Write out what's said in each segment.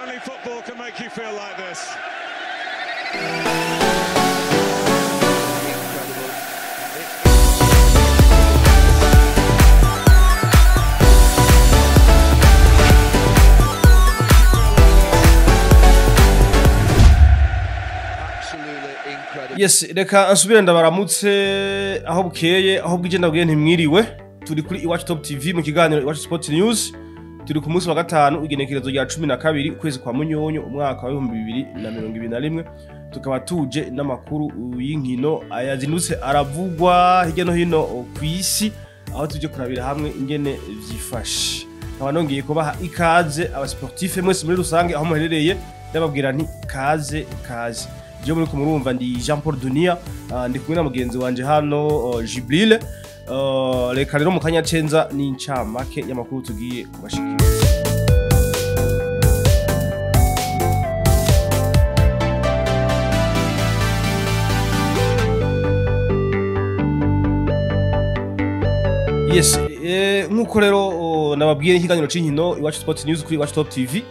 Only football can make you feel like this. Yes, reka nsubire ndabaramutse aho bukeye, aho bwije, ndabwiye ntimwiriwe. Turi kuri Iwacu Top TV mu kiganiro Iwacu Sport News. Turi ku munsi wa gatanu, igenekerezo rya 12, ukwezi kwa Munyonyo, umwaka wa 2021. Tukaba tuje n'amakuru y'inkino ayazindutse aravugwa hirya no hino ku isi, aho tuje kurabira hamwe ingene vyifashe. Nkaba nongeye kubaha ikaze aba sportif mwese muri rusange aho muherereye, ndababwira nti kaze kaze. Je muri kumurumva ndi Jean Paul Dunia, ndi kumwe na mugenzi wanje hano Jibril. Reka rero mu kanya cenza n'incamake y'amakuru tugiye kubashikira. Yes, nkuko rero nababwiye ikiganiro c'inkino Iwacu Sport News kuri Iwacu Top TV,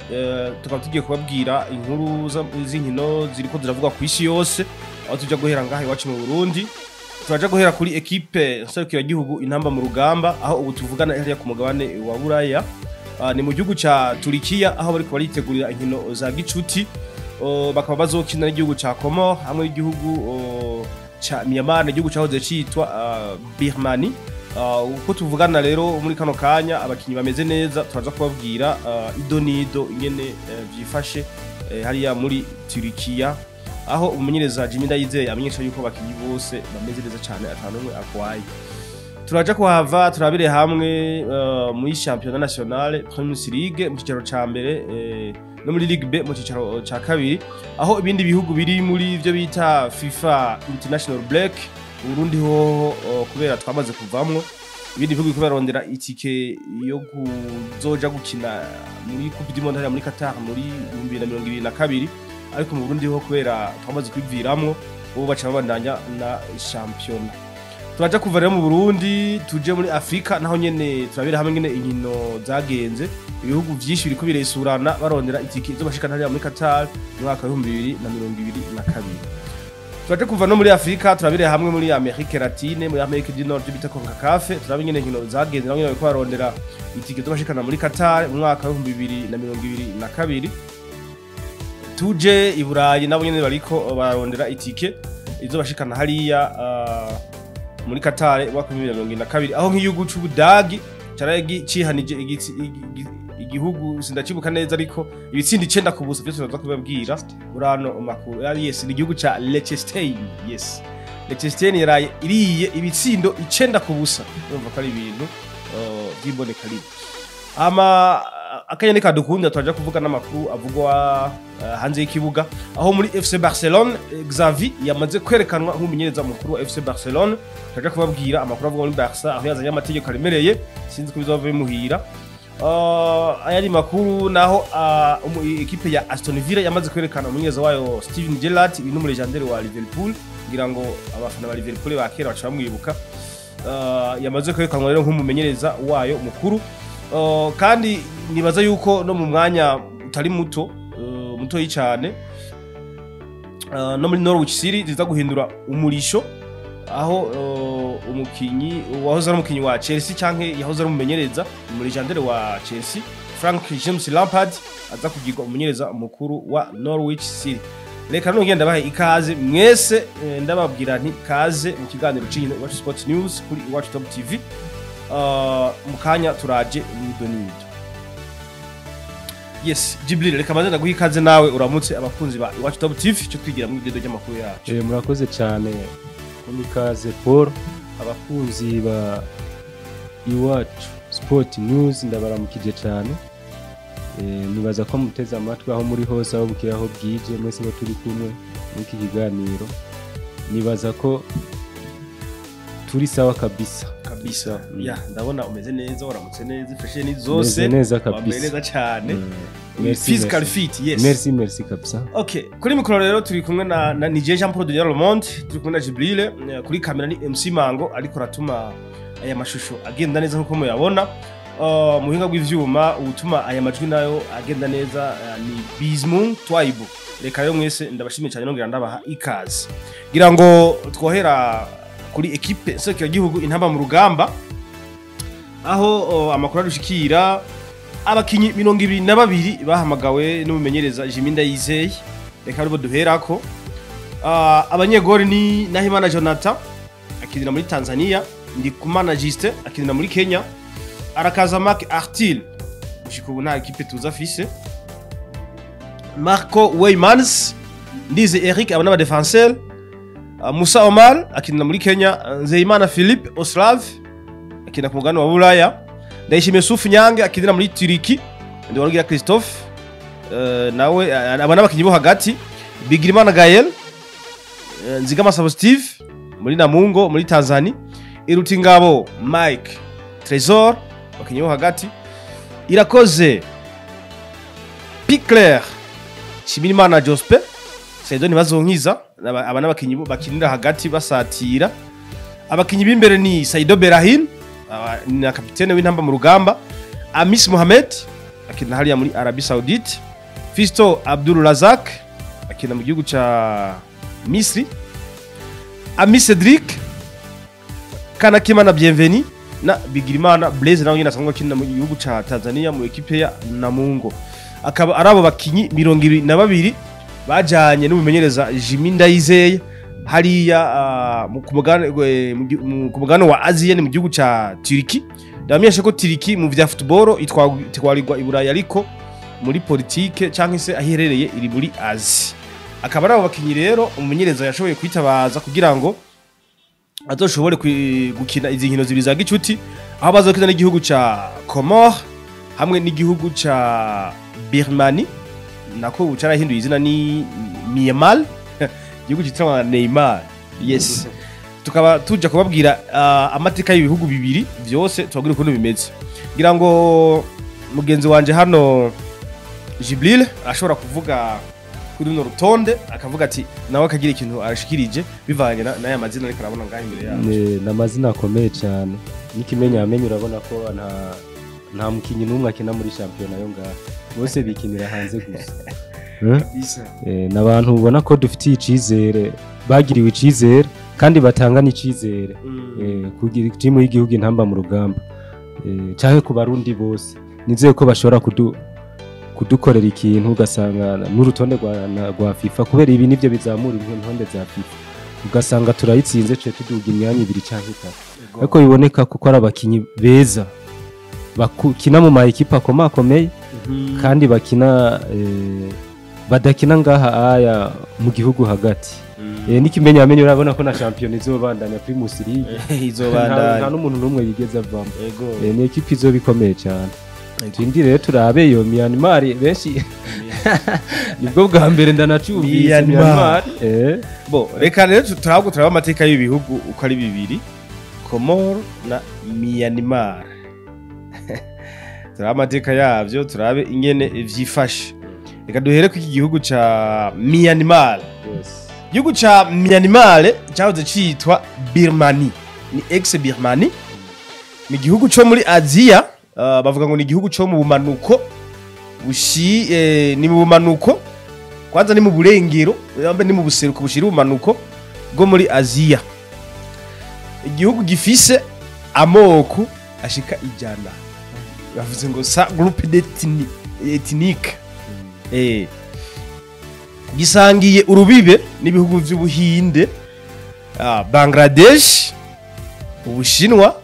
tukaba tugiye kubabwira inkuru z'inkino ziriko ziravugwa ku isi yose, aho tuja guhera ngaha iwacu mu Burundi. Turaja guhera kuri ekipe nserukiragihugu Intamba mu Rugamba, aho ubu tuvugana hariya ku mugabane wa Buraya. Ni mu gihugu ca Turikiya, aho bariko baritegurira inkino za gicuti. Bakaba bazokina n'igihugu ca Comores hamwe n'igihugu ca Myanmar, igihugu cahoze citwa Birmanie. Uko tuvugana rero muri kano kanya abakinyi bameze neza, turaza kubabwira ido nido ingene vyifashe hariya muri Turikiya, aho umumenyereza Jimmy Ndayizeye amenyesha yuko abakinyi bose bameze neza cyane, atanumwe akwaye. Turaja kuhava turabire hamwe muri Championnat National Premier League mu cicaro ca mbere, no muri Ligue B mu cicaro ca kabiri, aho ibindi bihugu biri muri ivyo bita FIFA International Break. Burundi hoho kubera twamaze kuvamwo, ibindi bihugu biriko barondera itike yo kuzoja gukina muri Coupe du Monde hariya muri Qatar muri 2022, ariko mu Burundi ho kubera twamaze kwiviramwo, bo baca babandanya na championnat. Turaja kuva rero mu Burundi tuje muri Afrika, naho nyene turabira hamwe nyene inkino zagenze. Ibihugu vyinshi biriko biresurana barondera itike izobashikana hariya muri Qatar mu mwaka wa 2022. Turaje kuva no muri Afrika turabire hamwe muri Amerika Latine, muri Amerika du Nord bita CONCACAF, turabe nyene inkino zagenze, naho nyene bariko barondera itike izobashikana muri Qatar mu mwaka wa 2022. Tuje i Burayi, nabo nyene bariko bararondera itike izobashikana hariya muri Qatar mu mwaka wa 2022, aho nk'igihugu c'Ubudagi caraye cihanije igihugu sindacibuka neza, ariko ibitsindi 9-0 byose turaza kubabwira urano makuru. Yes, ni igihugu ca Liechtenstein. Yes, Liechtenstein yaraye iriye ibitsindo 9-0. Urumva ko ari ibintu by'imboneka rimwe. Ama akanya ni kadukunda, turaja kuvuga n'amakuru avugwa hanze y'ikibuga, aho muri FC Barcelone Xavi yamaze kwerekanwa nk'umumenyereza mukuru wa FC Barcelone. Turaja kubabwira amakuru avugwa muri Barca, aho yazanye amategeko aremereye, sinzi ko bizova bimuhira. Ayari makuru naho ekipe ya Aston Villa yamaze kwerekana umumenyereza wayo Steven Gerrard, uyu ni umu légendaire wa Liverpool, ngira ngo abafana ba Liverpool ba kera baca bamwibuka. Yamaze kwerekanwa rero nk'umumenyereza wayo mukuru. Kandi nibaza yuko no mu mwanya utari muto, mutoyi cyane, no muri Norwich City ziza guhindura umurisho, aho umukinyi wahoze ari umukinyi wa Chelsea canke yahoze ari umumenyereza mu légendaire wa Chelsea Frank James Lampard aza kugirwa umumenyereza mukuru wa Norwich City. Reka none ngenda bahe ikaze mwese, ndababwira nti kaze mu kiganiro c'inkino Iwacu Sport News kuri Iwacu Top TV. Mu kanya turaje mw'ido nido. Yes, Jibril, reka maze ndaguha ikaze nawe uramutse abakunzi ba Iwacu Top TV, cyo twigira mu ido ry'amakuru yacu. Murakoze cyane kumpa ikaze Paul, abakunzi ba Iwacu Sport News ndabaramukije cyane. Nibaza ko muteze amatwi aho muri hose, aho bukeye, aho bwije, mwese ngo turi kumwe muri iki kiganiro. Nibaza ko turi sawa kabisa. Kabisa. Ya, ndabona umeze neza, waramutse neza, ifashe ni zose. Meze neza wambaye kabisa. Neza cyane. Merci, physical merci. fit, yes. Merci, merci kabisa. Okay, kuri mikoro rero turi kumwe na Nije Jean Paul de Le Monde, turi kumwe na Jibril, kuri kamera ni MC Mango ariko ratuma aya mashusho agenda neza nkuko muyabona. Muhinga bw'ivyuma utuma aya majwi nayo agenda neza ni Bizmung Twaibu. Reka rero mwese ndabashimiye cyane, nongera ndabaha ikaze. Ngira ngo twohera kuri ekipe nserukiragihugu Intamba mu Rugamba, aho amakuru arushikira abakinyi 22 bahamagawe n'umumenyereza Jimmy Ndayizeye. Reka aribo duherako. Abanyegori ni Nahimana Jonathan akinira muri Tanzania, Ndikumana Justin akinira muri Kenya, Arakaza Mark Artil gushika ubu nta ekipe tuzi afise, Marco Weymans, Ndize Eric, aba n'aba défenseur, Musa Omar akinira muri Kenya, Nzeyimana Philippe Oslav akina ku mugabane wa Buraya, Ndayishimiye Sufu Nyange akinira muri Turiki, Ndiwarugira Christophe nawe, aba n'abakinyi bo hagati, Bigirimana Gael, Nzigama Sabo Steve muri Namungo muri Tanzania, Irutingabo Mike Tresor, abakinyi bo hagati, Irakoze Picler, Shimirimana Jospe, Saido Ntibazonkiza, aba n'abakinyi bakinira hagati basatira. Abakinyi b'imbere ni Saido Berahim, na kapitene w'Intamba mu Rugamba, Amis Mohamed akina hariya muri Arabie Saoudite, Fisto Abdul Razak akina mu gihugu ca Misri, Amis Cedric, Kanakimana Bienveni na Bigirimana Blaise, nawe nyine asanzwe akina mu gihugu ca Tanzania mu ekipe ya Namungo. Akaba ari abo bakinyi 22 bajanye n'umumenyereza Jimmy Ndayizeye hariya ku mugabane ku mugabane wa Aziya, ni mu gihugu ca Turiki. Ndabamenyesha ko Turiki mu vya football itwarirwa i Burayi, ariko muri politike canke se aho iherereye iri muri Azi. Akaba ari abo bakinyi rero umumenyereza yashoboye kwitabaza kugira ngo azoshobore gukina izi nkino zibiri za gicuti, aho bazokina n'igihugu ca Comore hamwe n'igihugu ca Birmanie, nako ubu carahinduye izina ni Myanmar, igihugu citwa Neymar. Yes, tukaba tuja kubabwira amateka y'ibihugu bibiri vyose, tubabwira ukuntu bimeze. Ngira ngo mugenzi wanje hano Jibril ashobora kuvuga kuri runo rutonde, akavuga ati nawe akagira ikintu arashikirije bivanye n'aya mazina ariko arabona ngaho imbere yacu. Ni amazina akomeye cyane, n'ikimenyamenyo urabona ko nta mukinyi n'umwe akina muri shampiyona yo ngaho, bose bikinira hanze gusa. Ni abantu ubona ko dufitiye icizere, bagiriwe icizere kandi batanga n'icizere kugira timu y'igihugu Intamba mu Rugamba canke ku Barundi bose. Nizeye ko bashobora kudukorera ikintu, ugasanga n'urutonde rwa FIFA, kubera ibi nivyo bizamura intonde za FIFA, ugasanga turayitsinze ce tuduga imyanya ibiri canke itatu. Ariko biboneka kuko ari abakinyi beza bakina mu ma ekipe akomakomeye kandi bakina badakina ngaha aya mu gihugu hagati. N'ikimenyamenyo urabona ko na shampiyona izobandanya, Primus League, nta Izobandanya. n'umuntu n'umwe yigeze avamo. Ego. Ni ekipe izoba ikomeye cyane. Turindire rero turabe iyo Myanmar, benshi nibwo bwa mbere ndanacumvise. Myanmar. Myanmar. Bo reka rero turabwo turaba amateka y'ibihugu uko ari bibiri, Comore na Myanmar. Turaba amateka yavyo, turabe ingene vyifashe. Reka duhere ku iki gihugu ca Myanmar. Igihugu ca Myanmar cyahoze citwa Birmanie, ni ex Birmanie, ni igihugu co muri Aziya. Bavuga ngo ni igihugu co mu bumanuko bushi, ni mu bumanuko kwanza, ni mu burengero yambe ni mu buseruko bushira ubumanuko bwo muri Aziya. Igihugu gifise amoko ashika 100, bavuze ngo 100 groupe d'ethnie ethnique. Gisangiye urubibe n'ibihugu vy'Ubuhinde, Bangladesh, Ubushinwa,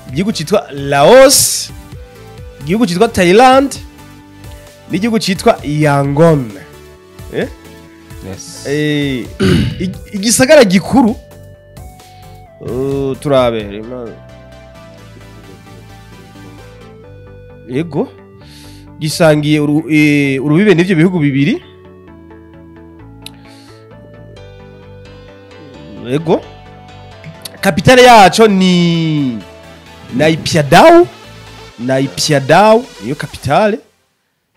igihugu citwa Laos, igihugu citwa Thailand n'igihugu citwa Yangon. Yes. Igisagara gikuru, turabe yego, gisangiye urubibe n'ivyo bihugu bibiri. Yego, kapitale yaco ni Naypyidaw. Naypyidaw niyo kapitale.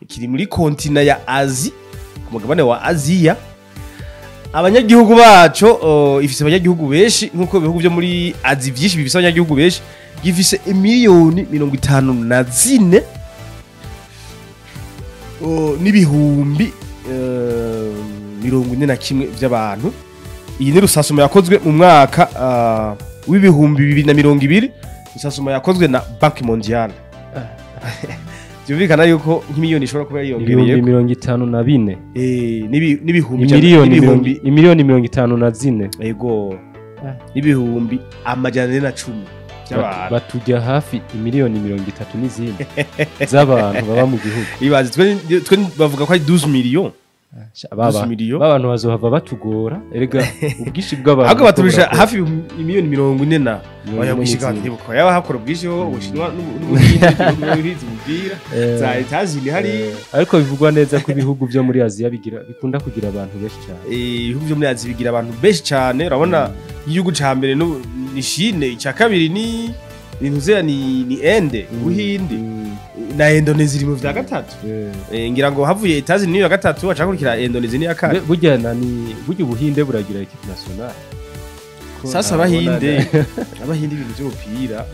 Kiri muri kontina ya Azi, ku mugabane wa Aziya. Abanyagihugu baco, ifise abanyagihugu benshi nkuko ibihugu byo muri Azi vyinshi bifise abanyagihugu benshi. Gifise 54 miliyoni n'ibihumbi 41 vy'abantu. Iyi ni recensement yakozwe mu mwaka w'2020, recensement yakozwe na Banque Mondiale. Byumvikana yuko nk'imiliyoni ishobora kuba Ibihumbi yiyongereye. 54. N'ibihumbi Imiliyoni n'ibihumbi imiliyoni 54. Ego, n'ibihumbi 410 by'abantu. Batujya hafi imiliyoni 30 n'izindi z'abantu baba mu gihugu. Ibaze, twe bavuga ko ari 12 millions. Baba 12 millions. Babantu bazohava batugora erega, ubwinshi bw'abantu Ahubwo baturusha burakora. hafi imiliyoni 40 na Mirongo oya ine gushika n'izindi. ntibuka yaba hakora ubwinshi ho Ubushinwa n'Ubuhinde n'Ubuhinzi umupira za Etazini hari. Ariko bivugwa neza ko ibihugu byo muri Aziya bigira, bikunda kugira abantu benshi cyane. Ibihugu byo muri Aziya bigira abantu benshi cyane. Urabona igihugu ca mbere ni Chine, icya kabiri ni ntuzeya ni Inde, Ubuhinde na Indonesia iri mu vya gatatu. Ngira ngo havuye Etazini niyo ya gatatu, hacakurikira Indonesia niya kane. Burya nani, burya Ubuhinde buragira équipe nationale. Ko Sasa nabona Abahinde ibintu by'umupira,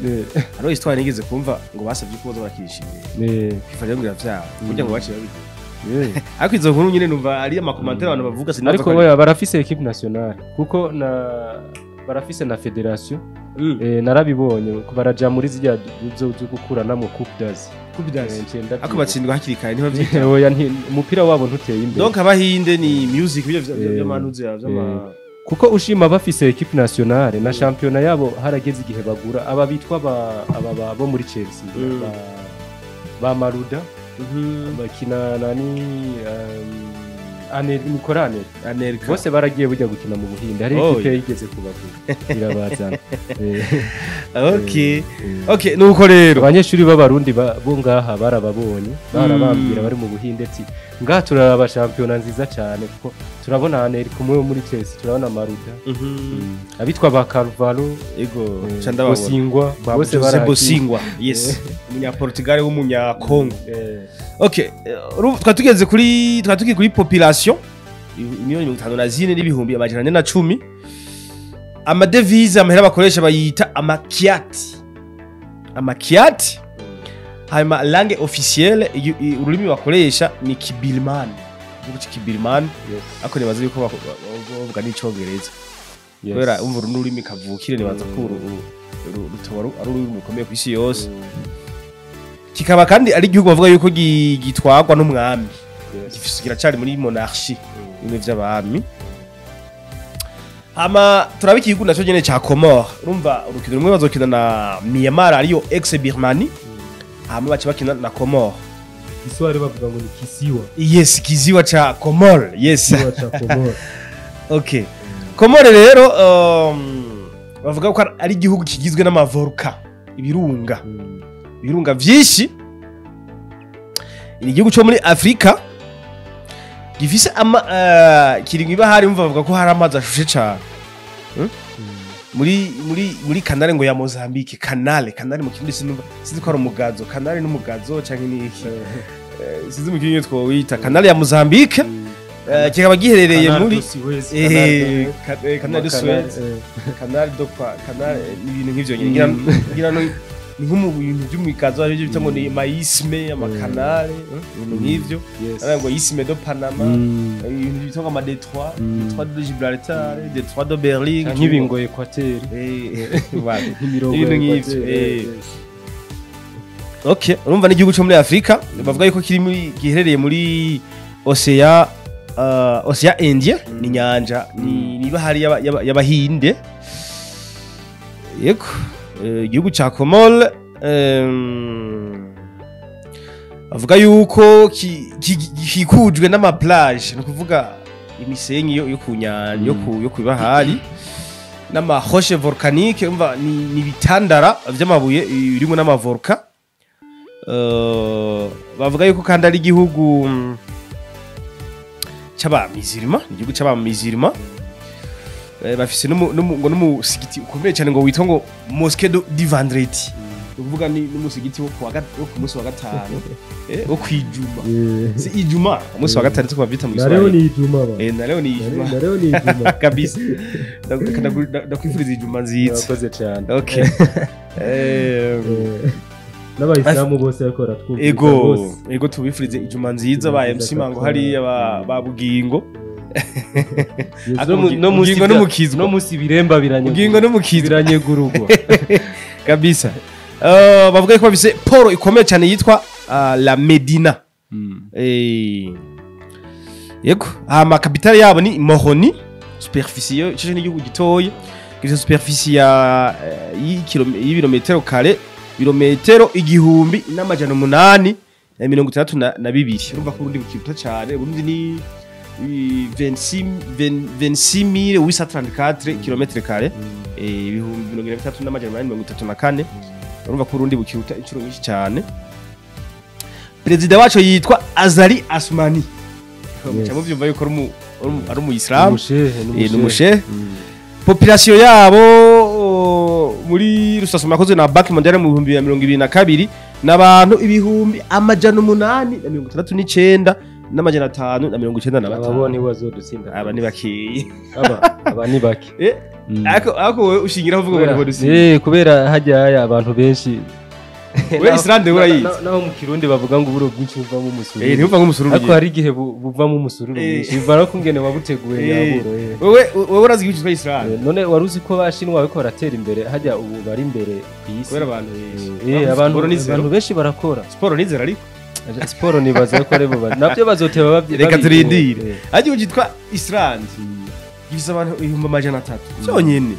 hariho histoire nigeze kumva ngo basabye ko baza barakirisha imbere FIFA rero ngo iravyanga kugira ngo baciye babigira. Ariko izo nkuru nyine numva ari ama commentaires abantu bavuga, sinaza Ariko ko ari- oya, barafise équipe nationale kuko na barafise na fédération. Narabibonye ko baraja muri zirya zo gukuranamo Coupe d'Asie. Coupe d'Asie. Nce ndavyibuka. Ariko batsindwa hakiri kare, ntibavyita. Oya, umupira wabo ntuteye imbere. Donc Abahinde ni music ibyo vy'amanuzi vy'ama Kuko ushima bafise équipe nationale na championnat yabo, harageze igihe bagura aba bitwa aba bo muri Chelsea, ba Malouda bakina nani, Nicolas Anelka. Anelka. Bose baragiye bujya gukina mu Buhinde, hari Oh, équipe yigeze kubagura irabazana. Okay. Okay, nuko rero Abanyeshuri b'Abarundi bo ngaha barababonye, barabambwira bari mu Buhinde ati: "Ngaha turaraba shampiyona nziza cyane kuko turabona Anelka umwe wo muri Chelsea, turabona Malouda, abitwa ba Carvalho, Ego, ca ndababona. Bosingwa, Ba bose Jose barahakiye." Bosingwa, yes, umunyaportugal w'umunyakongo. Okay, twari tugeze kuri, twari tugiye kuri population 54 miliyoni n'ibihumbi 410. Ama devises, amahera bakoresha bayita amakiati, amakiati. Hanyuma langue officielle, ururimi bakoresha ni Kibirimani, igihugu c'Ikibirimani. Ariko nibaza yuko bavuga n'Icongereza kubera umva uru n'ururimi kavukire, nibaza ko rutoba ari ururimi rukomeye kw'isi yose. Kikaba kandi ari igihugu bavuga yuko gitwarwa n'umwami. Gifise, kiracari muri monarchie, bimwe vy'abami. Hama turaba igihugu naco nyene ca Comore. Urumva urukino rumwe bazokina na Myanmar, ariyo ex Birmanie, hama baca bakina na Comore. Giswahili bavuga ngo ni kisiwa. Yes, kiziwa ca Comore, yes. Kisiwa cha Komoro. Okay, Comore rero, bavuga ko ari igihugu kigizwe n'ama volcans, ibirunga, ibirunga vyinshi. Ni igihugu cyo muri Afrika gifise ama kiri mw'ibahari. Umva, bavuga ko hari amazi ashushe cane. Muri canal ngo ya Mozambique, canal mu Kirundi sinumva, sinzi ko ari umugazo, canal n'umugazo canke ni iki. Sinzi mu Kirundi twowita canal ya Mozambique. Kikaba giherereye Canal muri do Suez, Canal de Suez, canal do kwa canal, ibintu nk'ivyo nyine. Ngira ni nko mu bintu by'umugazo aribyo bita ngo ni ma isthmes, ama canal, ibintu nk'ivyo. Ari ngo isthme de Panama, ibintu bita ngo ama détroit, détroit de Gibraltar, détroit de Berlin. Nk'ibingo Equateur. Voilà. Nk'imirongo Ibintu ya nk'ivyo, Equateur. Okay, urumva n'igihugu cyo muri Afrika bavuga yuko kiri muri, giherereye muri océan Indien, ni nyanja, ni niba hari y'Abahinde. Yego, igihugu ca Comore, bavuga yuko gikikujwe n'ama plage, ni ukuvuga imisenyi yo ku nyanja, yo ku bahari, n'ama roches volcaniques. Umva, ni ibitandara vy'amabuye birimo n'ama volcans. Bavuga yuko kandi ari igihugu c'abamizirima, igihugu c'abamizirima. Bafise ngo n'umusigiti ukomeye cyane ngo witwa ngo Mosquée du Vendredi. Ni ukuvuga ni n'umusigiti wo ku munsi wa gatanu, wo kwijuma, si ijuma, umunsi wa gatanu tuko bavyita mu Na leo Giswahili. ni Ijumaa ba. Na leo ni ijuma. Na leo ni Ijumaa. Kabisa. Ndakwifuriza ijuma nziza. Murakoze cyane. Okay. N'abayisilamu bose bariko baratwumviriza Ego. bose. Ego, tubifurize ijuma nziza ba MC Mango hariya ba Bugingo. Yes, Ako no musi Bugingo n'umukizwa. No musi biremba biranyegurugwa. Bugingo n'umukizwa. Biranyegurugwa. Kabisa. Bavuga ko bafise port ikomeye cyane yitwa La Medina. Yego, hama capitale yabo ni Moroni. Superficie yo ico n'igihugu gitoyi gifise superficie ya y'ibirometero kare birometero 1862. Urumva ko Uburundi bukiruta cyane. Uburundi ni 26 268 km kare, 23834. Urumva ko Uburundi bukiruta inshuro nyinshi cyane. Perezida wacu yitwa Azali Asmani. Muca muvyumva yuko ari umuyisilamu. Umushehe. Ni umushehe. Population yabo muri rusasuma yakozwe na Banque Mondiale mu 2022 n'abantu 869,595. Abo ni bazodutsinda. Aba ni bakeyi. Aba ni bake. Ariko wowe ushingira uvuga ngo ni bodutsinda. Kubera hajya haya abantu benshi. We Islande urayizi. Naho mu Kirundi bavuga ngo uburo bwinshi buvamo umusururu. Ntibuva nk'umusururu. Ariko hari igihe buvamo umusururu mwinshi, bivana ko ingene wabuteguye nyaburo. Wewe urazi igihugu cyitwa Islande? None wari uzi ko bashinwa bariko baratera imbere hajya ubu bari imbere ku isi? Kubera abantu benshi. Abantu Siporo ni zero. Abantu benshi barakora. Siporo ni zero ariko. Siporo nibaza ko ari bo nabyo bazoteba Reka turindire. Ariko igihugu cyitwa Islande gifise abantu 300,000 cyonyene.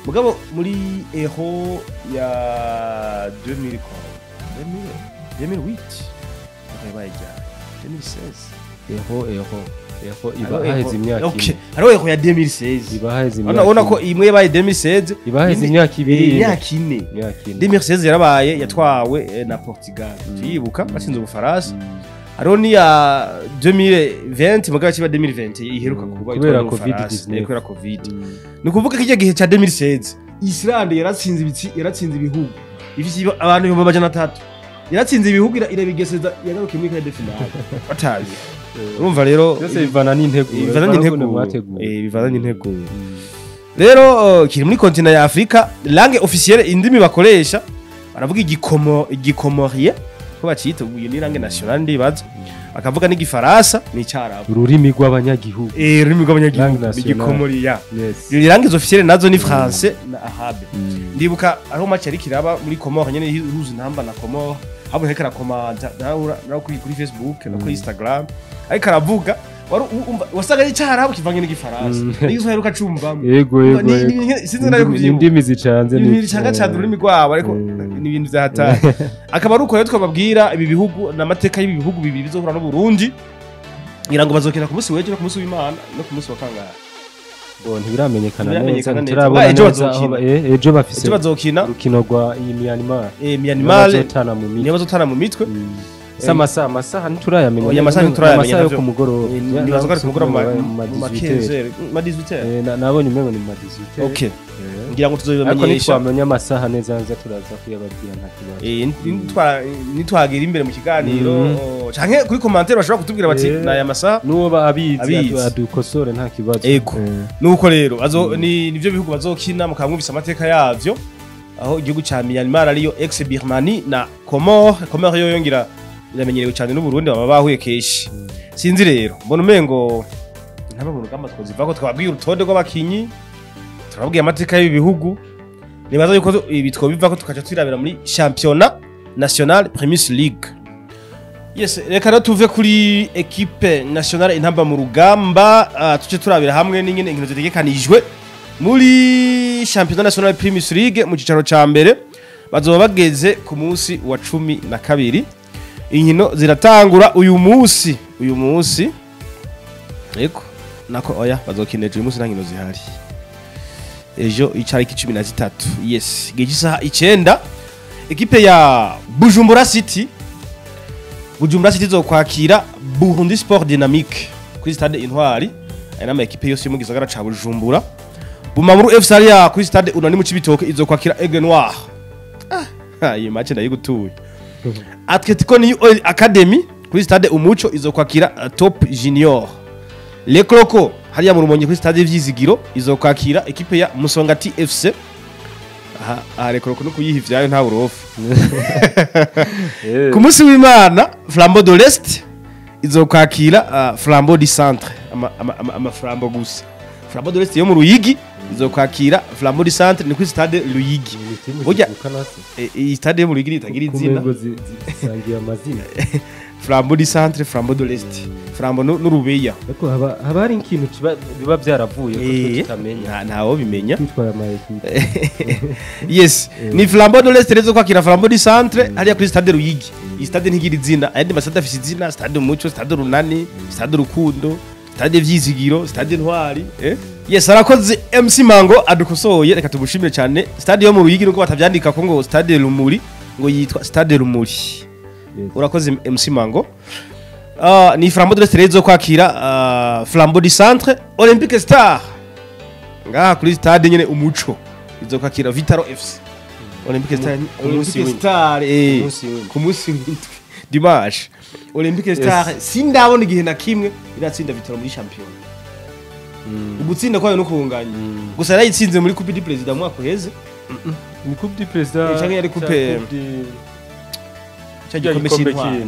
Mugabo muri Euro ya 2000 quoi, 2000 2008 yabaye ryari, 2016? Euro iba Hariho haheze imyaka Okay. ine. Hariho Euro ya 2016. Iba haheze imyaka Urabona ko ine. imwe yabaye 2016. Iba haheze imyaka 2. Imyaka 4. Imyaka 4. 2016 yarabaye, yatwawe na Portugal, tuyibuka batsinze Ubufaransa. Hariho n'iya 2020, mugabo kiba 2020 iheruka kuba Kubera itwawe n'Ubufaransa. COVID-19. Kubera Covid. Ni ukuvuga ko icyo gihe cya 2016 Islande yaratsinze ibitsi, yaratsinze ibihugu ifise abantu 300,000, yaratsinze ibihugu irabigeseza, yagarukiye muri quart de finale batazi. Urumva rero Byose bivana n'integuro. Bivana Bivana n'integuro. n'ukuntu mwateguye. Bivana n'integuro rero. Kiri muri continent ya Afrika. Langue officielle, indimi bakoresha, baravuga igikomorie ko bacita ubu, iyo ni langue nationale ndibaza, bakavuga n'igifaransa n'icyarabu. Ururimi rw'abanyagihugu. Ururimi rw'abanyagihugu. Langue nationale. Igikomoriya. Yes. Iyo langue officielle nazo ni français na arabe. Ndibuka aho match yari kiraba muri Comore nyene, ihuza intamba na Comore, haboneka arakomanta nawe kuri Facebook no kuri Instagram, ariko aravuga wari wasaga ari icyarabu kivange n'igifaransa n'igiswahili ukacumvamo. Yego. Sinzi nayo kuvyibuka. Indimi zicanze. Ibintu bicanga cyane ururimi rwabo, ariko ni ibintu vyahatari. Akaba ari uko rero twababwira ibi bihugu n'amateka y'ibi bihugu bibiri bizohura n'Uburundi. Ngira ngo bazokina ku munsi w'ejo no ku munsi w'Imana no ku munsi wa kangahe? Bo ntibiramenyekana neza. Ntibiramenyekana neza. Ntiturabona Ejo neza aho bazokina. Ejo bafise Ejo bazokina. urukino rwa iyi Myanmar. Myanmar. Bazotana mu mitwe. Niyo bazotana mu mitwe. Si amasaha ntiturayamenya. Oya, amasaha ntiturayamenya, Amasaha yo navyo. ku mugoroba. Nibaza ko ari ku mugoroba mu mu ma 18. 15, ma 18. Nabonye umengo ni mu ma 18. Okay, ngira ngo Ariko tuzobibamenyesha. ntitwamenya amasaha neza neza, turaza kuyababwira nta kibazo. Nitwagira imbere mu kiganiro canke kuri commentaire bashobora kutubwira bati naya masaha. N'uwo ba abizi Abizi. adukosore nta kibazo. Ego. Nuko rero azo ni nivyo bihugu bazokina, mukaba mwumvise amateka yavyo, aho igihugu ca Myanmar ariyo ex Birmanie na Comore. Comore yo yongira iramenyerewe cyane n'Uburundi, baba bahuye kenshi. Sinzi rero, mbona umengo ntaba mu rugamba twozivako. Twababwiye urutonde rw'abakinyi, turababwiye amateka y'ibi bihugu. Nibaza yuko ibi twobivako tukaca twirabira muri championnat national Primus League. Yes, reka rero tuve kuri équipe nationale intamba mu rugamba, tuce turabira hamwe n'ingene inkino zitegekanijwe muri championnat national Primus League mu cicaro ca mbere. Bazoba bageze ku munsi wa 12. Inkino ziratangura uyu munsi. Yego, nako oya, bazokina ejo. Uyu munsi nta nkino zihari. Ejo icariki 13, yes, igihe cy'isaha 9 ekipe ya Bujumbura City, Bujumbura City izokwakira Burundi Sport Dynamique kuri stade Intwari. Aya nama ekipe yose yo mu gisagara ca Bujumbura. Bumamuru FC hariya kuri stade Unani mu Cibitoke izokwakira Aigle Noir. Iyi match ndayigutuye. Atletico New Oil Academy kuri stade Umuco izokwakira Top Junior. Le Croco hariya mu Rumonge kuri stade Vyizigiro izokwakira ekipe ya Musongati FC. Aha Le Croco no kuyiha ivyayo nta burofu. Ku munsi w'Imana Flambeau de l'Est izokwakira Flambeau du Centre, ama Flambeau gusa. Flambeau de l'Est yo mu Ruyigi izokwakira Flambeau du Centre, ni kuri stade Ruyigi. Burya iyi stade yo mu Ruyigi itagira izina. Zisangiye amazina. Flambeau du Centre, Flambeau de l'Est, Flambeau n'Urubeya. Ariko haba hari ikintu biba byaravuye ko tutamenya. Ntawo bimenya. Kwitwara ama equipe. Yes, ni Flambeau de l'Est rezo kwakira Flambeau du Centre hariya kuri stade Ruyigi. Iyi stade ntigira izina, ayandi masitade afise izina, stade Umuco, stade Runani, stade Rukundo, stade Vyizigiro, stade Ntwari. Yes, arakoze MC Mango adukosoye, reka tumushimire cyane. Stade yo mu Ruyigi nuko batavyandika ko ngo stade Rumuri, ngo yitwa stade Rumuri. Urakoze MC Mango. Ni Flambeau de l'Est rezo kwakira Flambeau du Centre. Olympique Star ngaha kuri stade nyene Umuco izo kwakira Vitaro FC. Olympique Star, Olympique Star ku munsi w'indwi dimanche. Olympique Star sindabona igihe na kimwe iratsinda Vitaro muri champion. Ugutsinda kwayo no kunganya. Gusa yarayitsinze muri Coupe du Président mwaka uheze. Ni Coupe du Président canke yari coupe cya gikombe cy'intwari.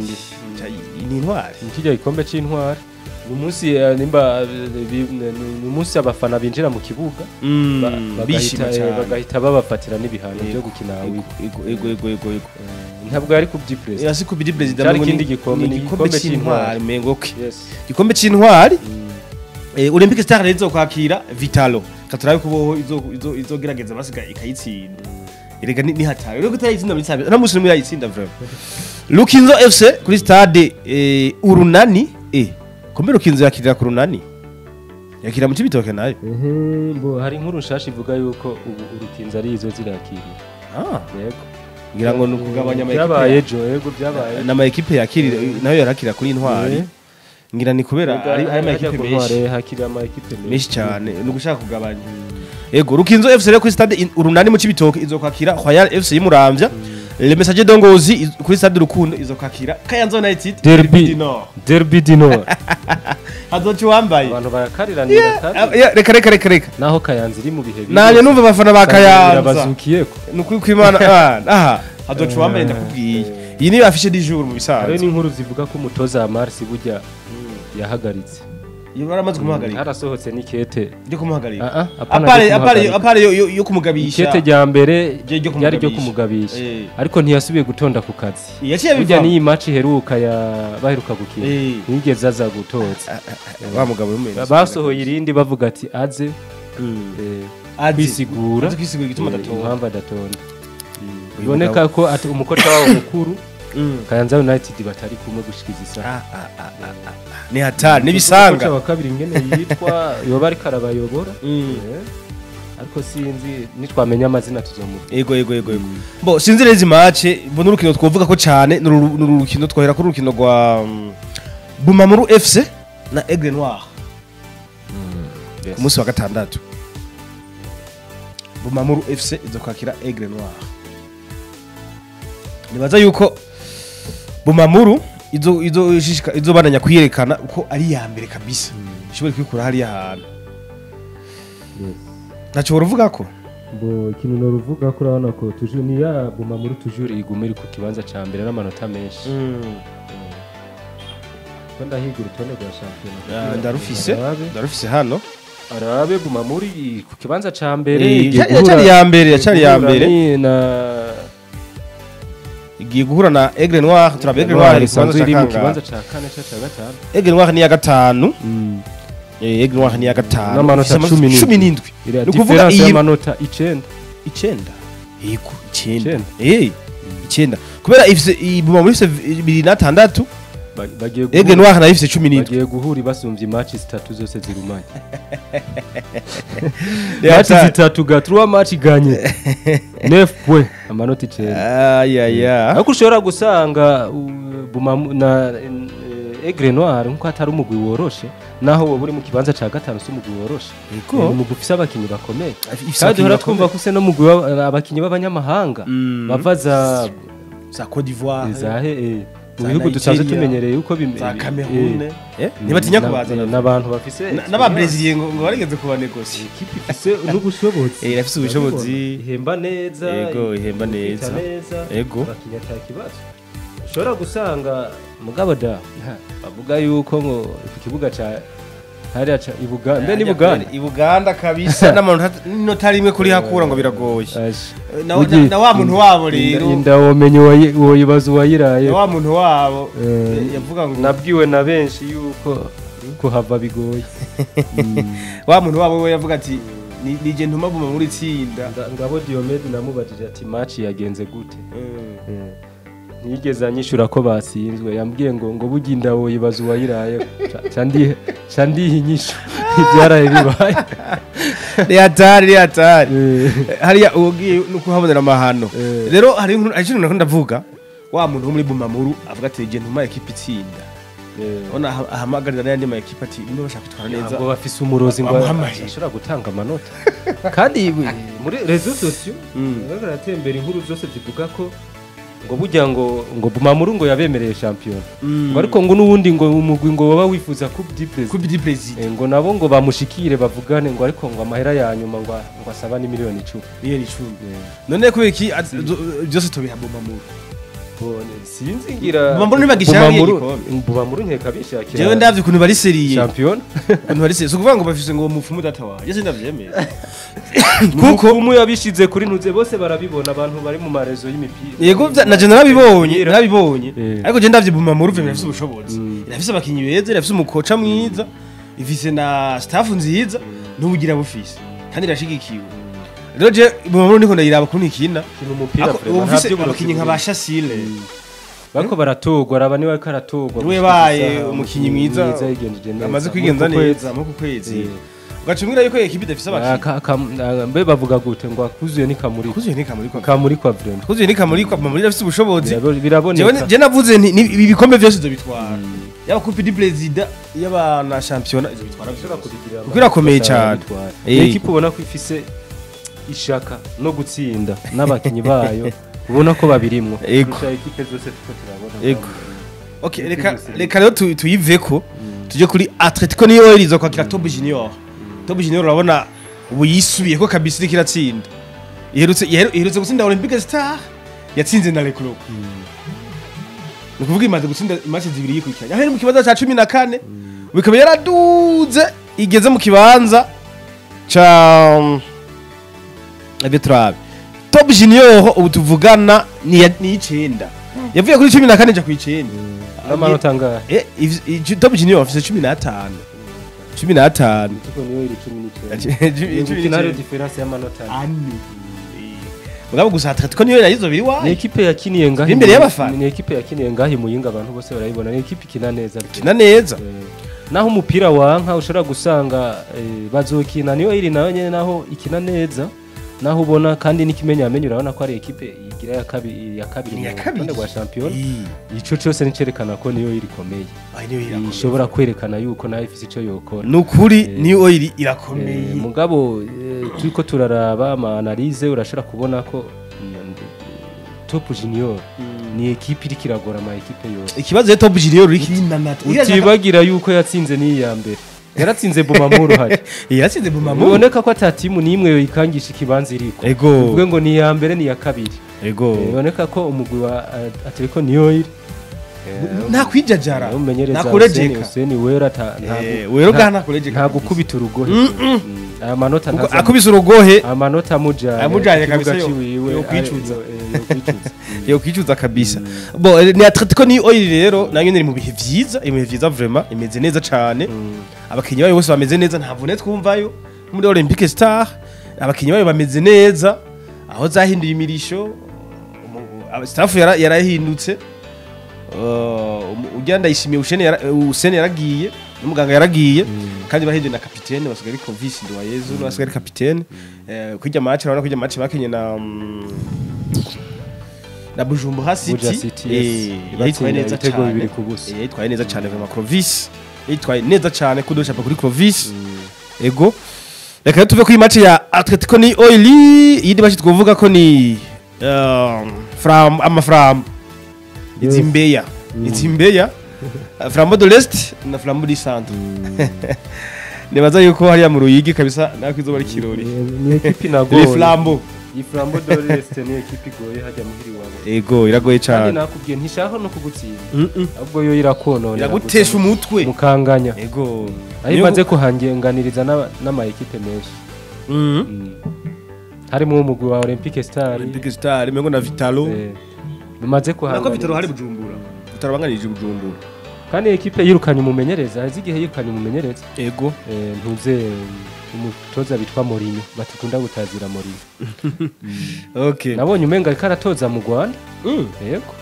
Ni intwari. Ni gikombe cy'intwari. Ni umunsi nimba ni umunsi abafana binjira mu kibuga bagahita babafatira n'ibihano byo gukina. Ego ego ego ego. Ntabwo ari Coupe du Président. Yasi Coupe du Président ngo ni gikombe, ni gikombe cy'intwari mengo ke. Gikombe cy'intwari. Olympique Star rezo kwakira Vitalo. Katurabe kuboho izo izogerageza basiga ikayitsinda. Erega ni hatari. Rero kutayitsinda muri sabe. Na musi yayitsinda vraiment. Lukinzo FC kuri stade Urunani. Kombe Lukinzo yakirira ku Runani. Yakira mu Cibitoke nayo. Mbo hari inkuru nshasha ivuga yuko ubu Urukinzo ari izo zirakirira. Yego. Ngira ngo nukugabanya ama equipe. Byabaye ejo, yego byabaye. Na ama equipe yakirira nayo yarakira kuri Intwari. Ngira ni kubera ari ama equipe menshi. Hakira ama equipe menshi cyane nugushaka kugabanya. Ego Rukinzo FC rero kuri stade Urunani mu Cibitoke izokwakira Royal FC y'Muramvya. Le Messager d'Ongozi kuri stade Rukundo izokwakira Kayanza United. Derby du Nord. Derby du Nord. Hazoci wambaye. Abantu barakariranira kandi. Reka reka reka reka. Naho Kayanza iri mu bihe bibi. Nanye numva abafana ba Kayanza bazukiyeko. Nukuri kwimana aha hazoci wambaye ndakubwiye. Iyi ni affiche du jour mu bisanzwe. Hari n'inkuru zivuga ko umutoza wa Mars burya yahagaritse. Iyo baramaze kumuhagarika. Harasohotse n'ikete ryo kumuhagarika. Apare yo kumugabisha. Ikete rya mbere ryari ryo kumugabisha. Ariko ntiyasubiye gutonda ku kazi. Burya niyi match iheruka ya baheruka gukina. Ntiyigeze aza gutoza. Wa mugabo y'umenye. Basohoye irindi bavuga ati aze kwisigura. Kwisigura igituma adatonda. Impamvu adatonda. Biboneka ko ati umukoca wabo mukuru Kayanza United batari kumwe gushikiza isaha. Ni hatari nibisanga. Umukoca wa kabiri ngene yitwa yoba ari karabayobora. Ariko sinzi nitwamenya amazina tuzomuvuga. Ego ego ego ego. Bo sinzi rezi match mbona urukino twovuga ko cyane n'urukino twohera kuri urukino rwa Bumamuru FC na Aigle Noir. Ku munsi wa gatandatu. Bumamuru FC izokwakira Aigle Noir. Nibaza yuko Bumamuru izo ishishika izo bananya kwiyerekana uko ari ya mbere kabisa. Ishobora kwikura hari ahantu. Ntacyo uruvuga ko? Bo ikintu no ruvuga ko urabona ko toujours ni ya Bumamuru toujours igumira ku kibanza ca mbere n'amanota menshi. Ko ndahiga urutonde rwa championnat. Ndarufise hano. Arabe Bumamuru ku kibanza ca mbere. Yacari ya mbere, yacari ya mbere. Na igiye guhura na Aigle Noir, turabe Aigle Noir iri mu kibanza ca kane ca gatanu. Aigle Noir ni ya gatanu. Aigle Noir ni ya gatanu. N'amanota 17. Ni ukuvuga iyi amanota 9. 9. Yego 9. 9. Kubera ifise Bumamuru ifise 26 bagiye guhura. Aigle Noir nayo ifise 17. Bagiye guhura basumbye match zitatu zose zirumanye. Match zitatu ga 3 match ganye. 9 points amanota 9. Ayaya. Ariko ushobora gusanga Bumamuru na Aigle Noir nkuko atari umugwi woroshe, naho wowe uri mu kibanza ca gatanu si umugwi woroshe. Umugwi ufise abakinyi bakomeye. Kandi uhora twumva ko use no mugwi abakinyi b'abanyamahanga bava za Côte d'Ivoire, zahe mu bihugu dusanzwe tumenyereye uko za Cameroon, ntibatinya kubazana n'abantu bafise n'aba Brésilien ngo barigeze kubanegosi. Ikipe ifise n'ubushobozi. Irafise ubushobozi, ihemba neza. Yego, ihemba neza. Yego, abakinyi ata kibazo ushobora gusanga, mugabo da bavuga yuko ngo ku kibuga ca hariya ca Ibuganda, mbe ni Buganda? Ibuganda kabisa, n'amanota n'inota rimwe kuri hakura ngo biragoye. Na wa muntu wabo rero inda womenye woyibaza uwayiraye. Na wa muntu wabo yavuga ngo nabwiwe na benshi yuko kuhava bigoye. Wa muntu wabo we yavuga ati nije ntuma buma muri tsinda. Ngabo Diomede namubajije ati match yagenze gute, ntiyigeze anyishura ko batsinzwe, yambwiye ngo burya inda woyibaza uwayiraye, ca ndiha inyishu ibyaraye bibaye. Ni hatari, ni hatari hariya ugiye no kuhabonera amahano. Rero hari ikintu nakunda ndavuga, wa muntu wo muri Bumamuru avuga ati je ntuma ekipe itsinda. Ona ahamagarira n'ayandi ma ekipe ati nimba bashaka kwitwara neza ngo bafise umurozi ngo ashobora gutanga amanota. Kandi muri réseaux sociaux baratembera inkuru zose zivuga ko ngo burya ngo Bumamuru ngo yabemereye shampiyona, ngo ariko ngo nubundi ngo umugwi ngo baba wifuza Coupe du Président, Coupe du Président, ngo nabo ngo bamushikire bavugane, ngo ariko ngo amahera ya nyuma ngo asaba ni miliyoni 10. Miliyoni 10. None kubera iki byose tubiha Bumamuru? Sinzi ngira Bumamuru ntibagishaka igikombe. Bumamuru nkeka bishakira. Jewe ndavye ukuntu bari sérieux. Shampiyona. Ukuntu bari sérieux, ukuvuga ngo bafise ngo mupfumu data wawe, je sindavyemera. Kuko umu yabishize kuri ntuze bose barabibona, abantu bari mu marezo y'imipira. Yego, na je narabibonye, ariko je ndavye Bumamuru vye birafise ubushobozi, irafise abakinyi beza, irafise umukoca mwiza, ifise na staff nziza, n'ubugira bufise kandi irashigikiwe. Rero je Bumamuru niko ndayiraba kuntu ikina umupira, ufise abakinyi nka ba Shasile bako baratogwa, araba niwe ariko aratogwa niwe baye umukinyi mwiza amaze kwigenza neza mu kwezi, ugacumwira yuko ekipe idafise abakinyi. Mbe bavuga gute ngo akuzuye ni kamurikwa? Kuzuye ni kamurikwa, kamurikwa vraiment. Kuzuye ni kamurikwa, Bumamuru irafise ubushobozi. Biraboneka. Je navuze nti ibi bikombe byose izo bitwara, yaba Coupe du Président, yaba na championnat, izo bitwara byose kuko irakomeye cyane. Ekipe ubona ko ifise ishaka no gutsinda, n'abakinyi bayo ubona ko babirimwo kurusha ekipe zose tuko turabona. Ego. Okay, reka rero tuyiveko tujye kuri Atletico niyo irizo kwakira Top Junior. Top Junior urabona ubu yisubiye ko kabisa iriko iratsinda. Iherutse gutsinda Olympique Star, yatsinze na Leclerc. Ni ukuvuga imaze gutsinda match zibiri yikurikiranya. Aho iri mu kibanza ca 14, bikaba yaraduze igeze mu kibanza ca Betrabe. Top Junior ubu tuvugana ni 9. Yavuye kuri 14 ja ku 9. N'amanota angahe? Top Junior afise 15. 15. Tuko niyo iri 19. Kinaro différence y'amanota ane. Mugabo gusa Atletico niyo yayizo biri wayo. Ni ekipe yakiniye ngahi imbere y'abafana. Ni ekipe yakiniye ngahi Muyinga, abantu bose barayibona. Ni ekipe ikina neza. Ikina neza. Naho umupira wanka ushobora gusanga bazokina niyo iri nayo nyene, naho ikina neza. Naho ubona kandi n'ikimenya amenye urabona ko ari ekipe igira ya kabiri mu rwanda rwa shampiyona. Ico cyose nicerekana ko niyo iri komeye, ishobora kwerekana yuko nayo ifise ico yokora. Nukuri niyo iri irakomeye. Mugabo turiko turaraba ama analyse, urashobora kubona ko Top Junior ni ekipe iriko iragora ama ekipe yose. Ikibazo ya Top Junior iri kinanata. Utibagira yuko yatsinze ni iya mbere. Yaratsinze Bumamuru hari. Yaratsinze Bumamuru. Biboneka ko ata timu nimwe yo ikangisha ikibanza iriko. Uvuge ngo ni iya mbere ni iya kabiri. Ego. Biboneka ko umugwi wa Atletico niyo iri nta kwijajara, nta kurejeka. Hussein wera ta wera gana kurejeka. Nta gukubita urugohe. Aya manota ntaza. Akubise urugohe. Amanota amujanye kabisa yo kwicuza. Yo kwicuza kabisa. Bo ni Atletico ni oil rero nayo nyene mu bihe vyiza, ibihe vyiza vraiment imeze neza cane. Abakinyi bayo bose bameze neza, nta mvune twumvayo muri Olympique Star, abakinyi bayo bameze neza, aho zahinduye imirisho, staff yarahindutse. Ujya ndayishimiye Usene yaragiye, n'umuganga yaragiye, kandi bahinduye na capitaine, basigaye ari Convis Nduwayezu, basigaye ari capitaine. Kujya match urabona kujya match bakinye na na Bujumbura City. Yitwaye neza cyane, yitwaye neza cyane vraiment Clovis, yitwaye neza cyane kudosha kuri Clovis. Ego, reka tuve kuri match ya Atletico ni Oili. Yindi match twovuga ko ni Fram amafram Izimbeya, Izimbeya, Flambeau de l'Est na Flambeau du Centre. Nibaza yuko hariya mu Ruyigi kabisa nako izoba ari kirori. Ni ekipi nagoye. Les Flambeaux. Iyi Flambeau de l'Est ni ekipi igoye hajya muhiri wawe. Ego, iragoye cyane. Kandi nakubwiye ntishaka no kugutsinda. Ahubwo yo irakonona. Iragutesha umutwe. Mukanganya. Ego. Aho imaze kuhangenganiriza n'ama ekipe menshi. Harimo umugwi wa Olympique Star. Olympique Star, mengo na Vitalo. Bimaze kuhangana. Nako Vitalo hari Bujumbura. Vitalo banganije Bujumbura. Kandi ekipe yirukanye umumenyereza, hazi igihe yirukanye umumenyereza. Ego. Ntuze umutoza bitwa Mourinho, batukunda gutazira Mourinho. Okay. Nabonye umenga ariko aratoza mu Rwanda. Yego.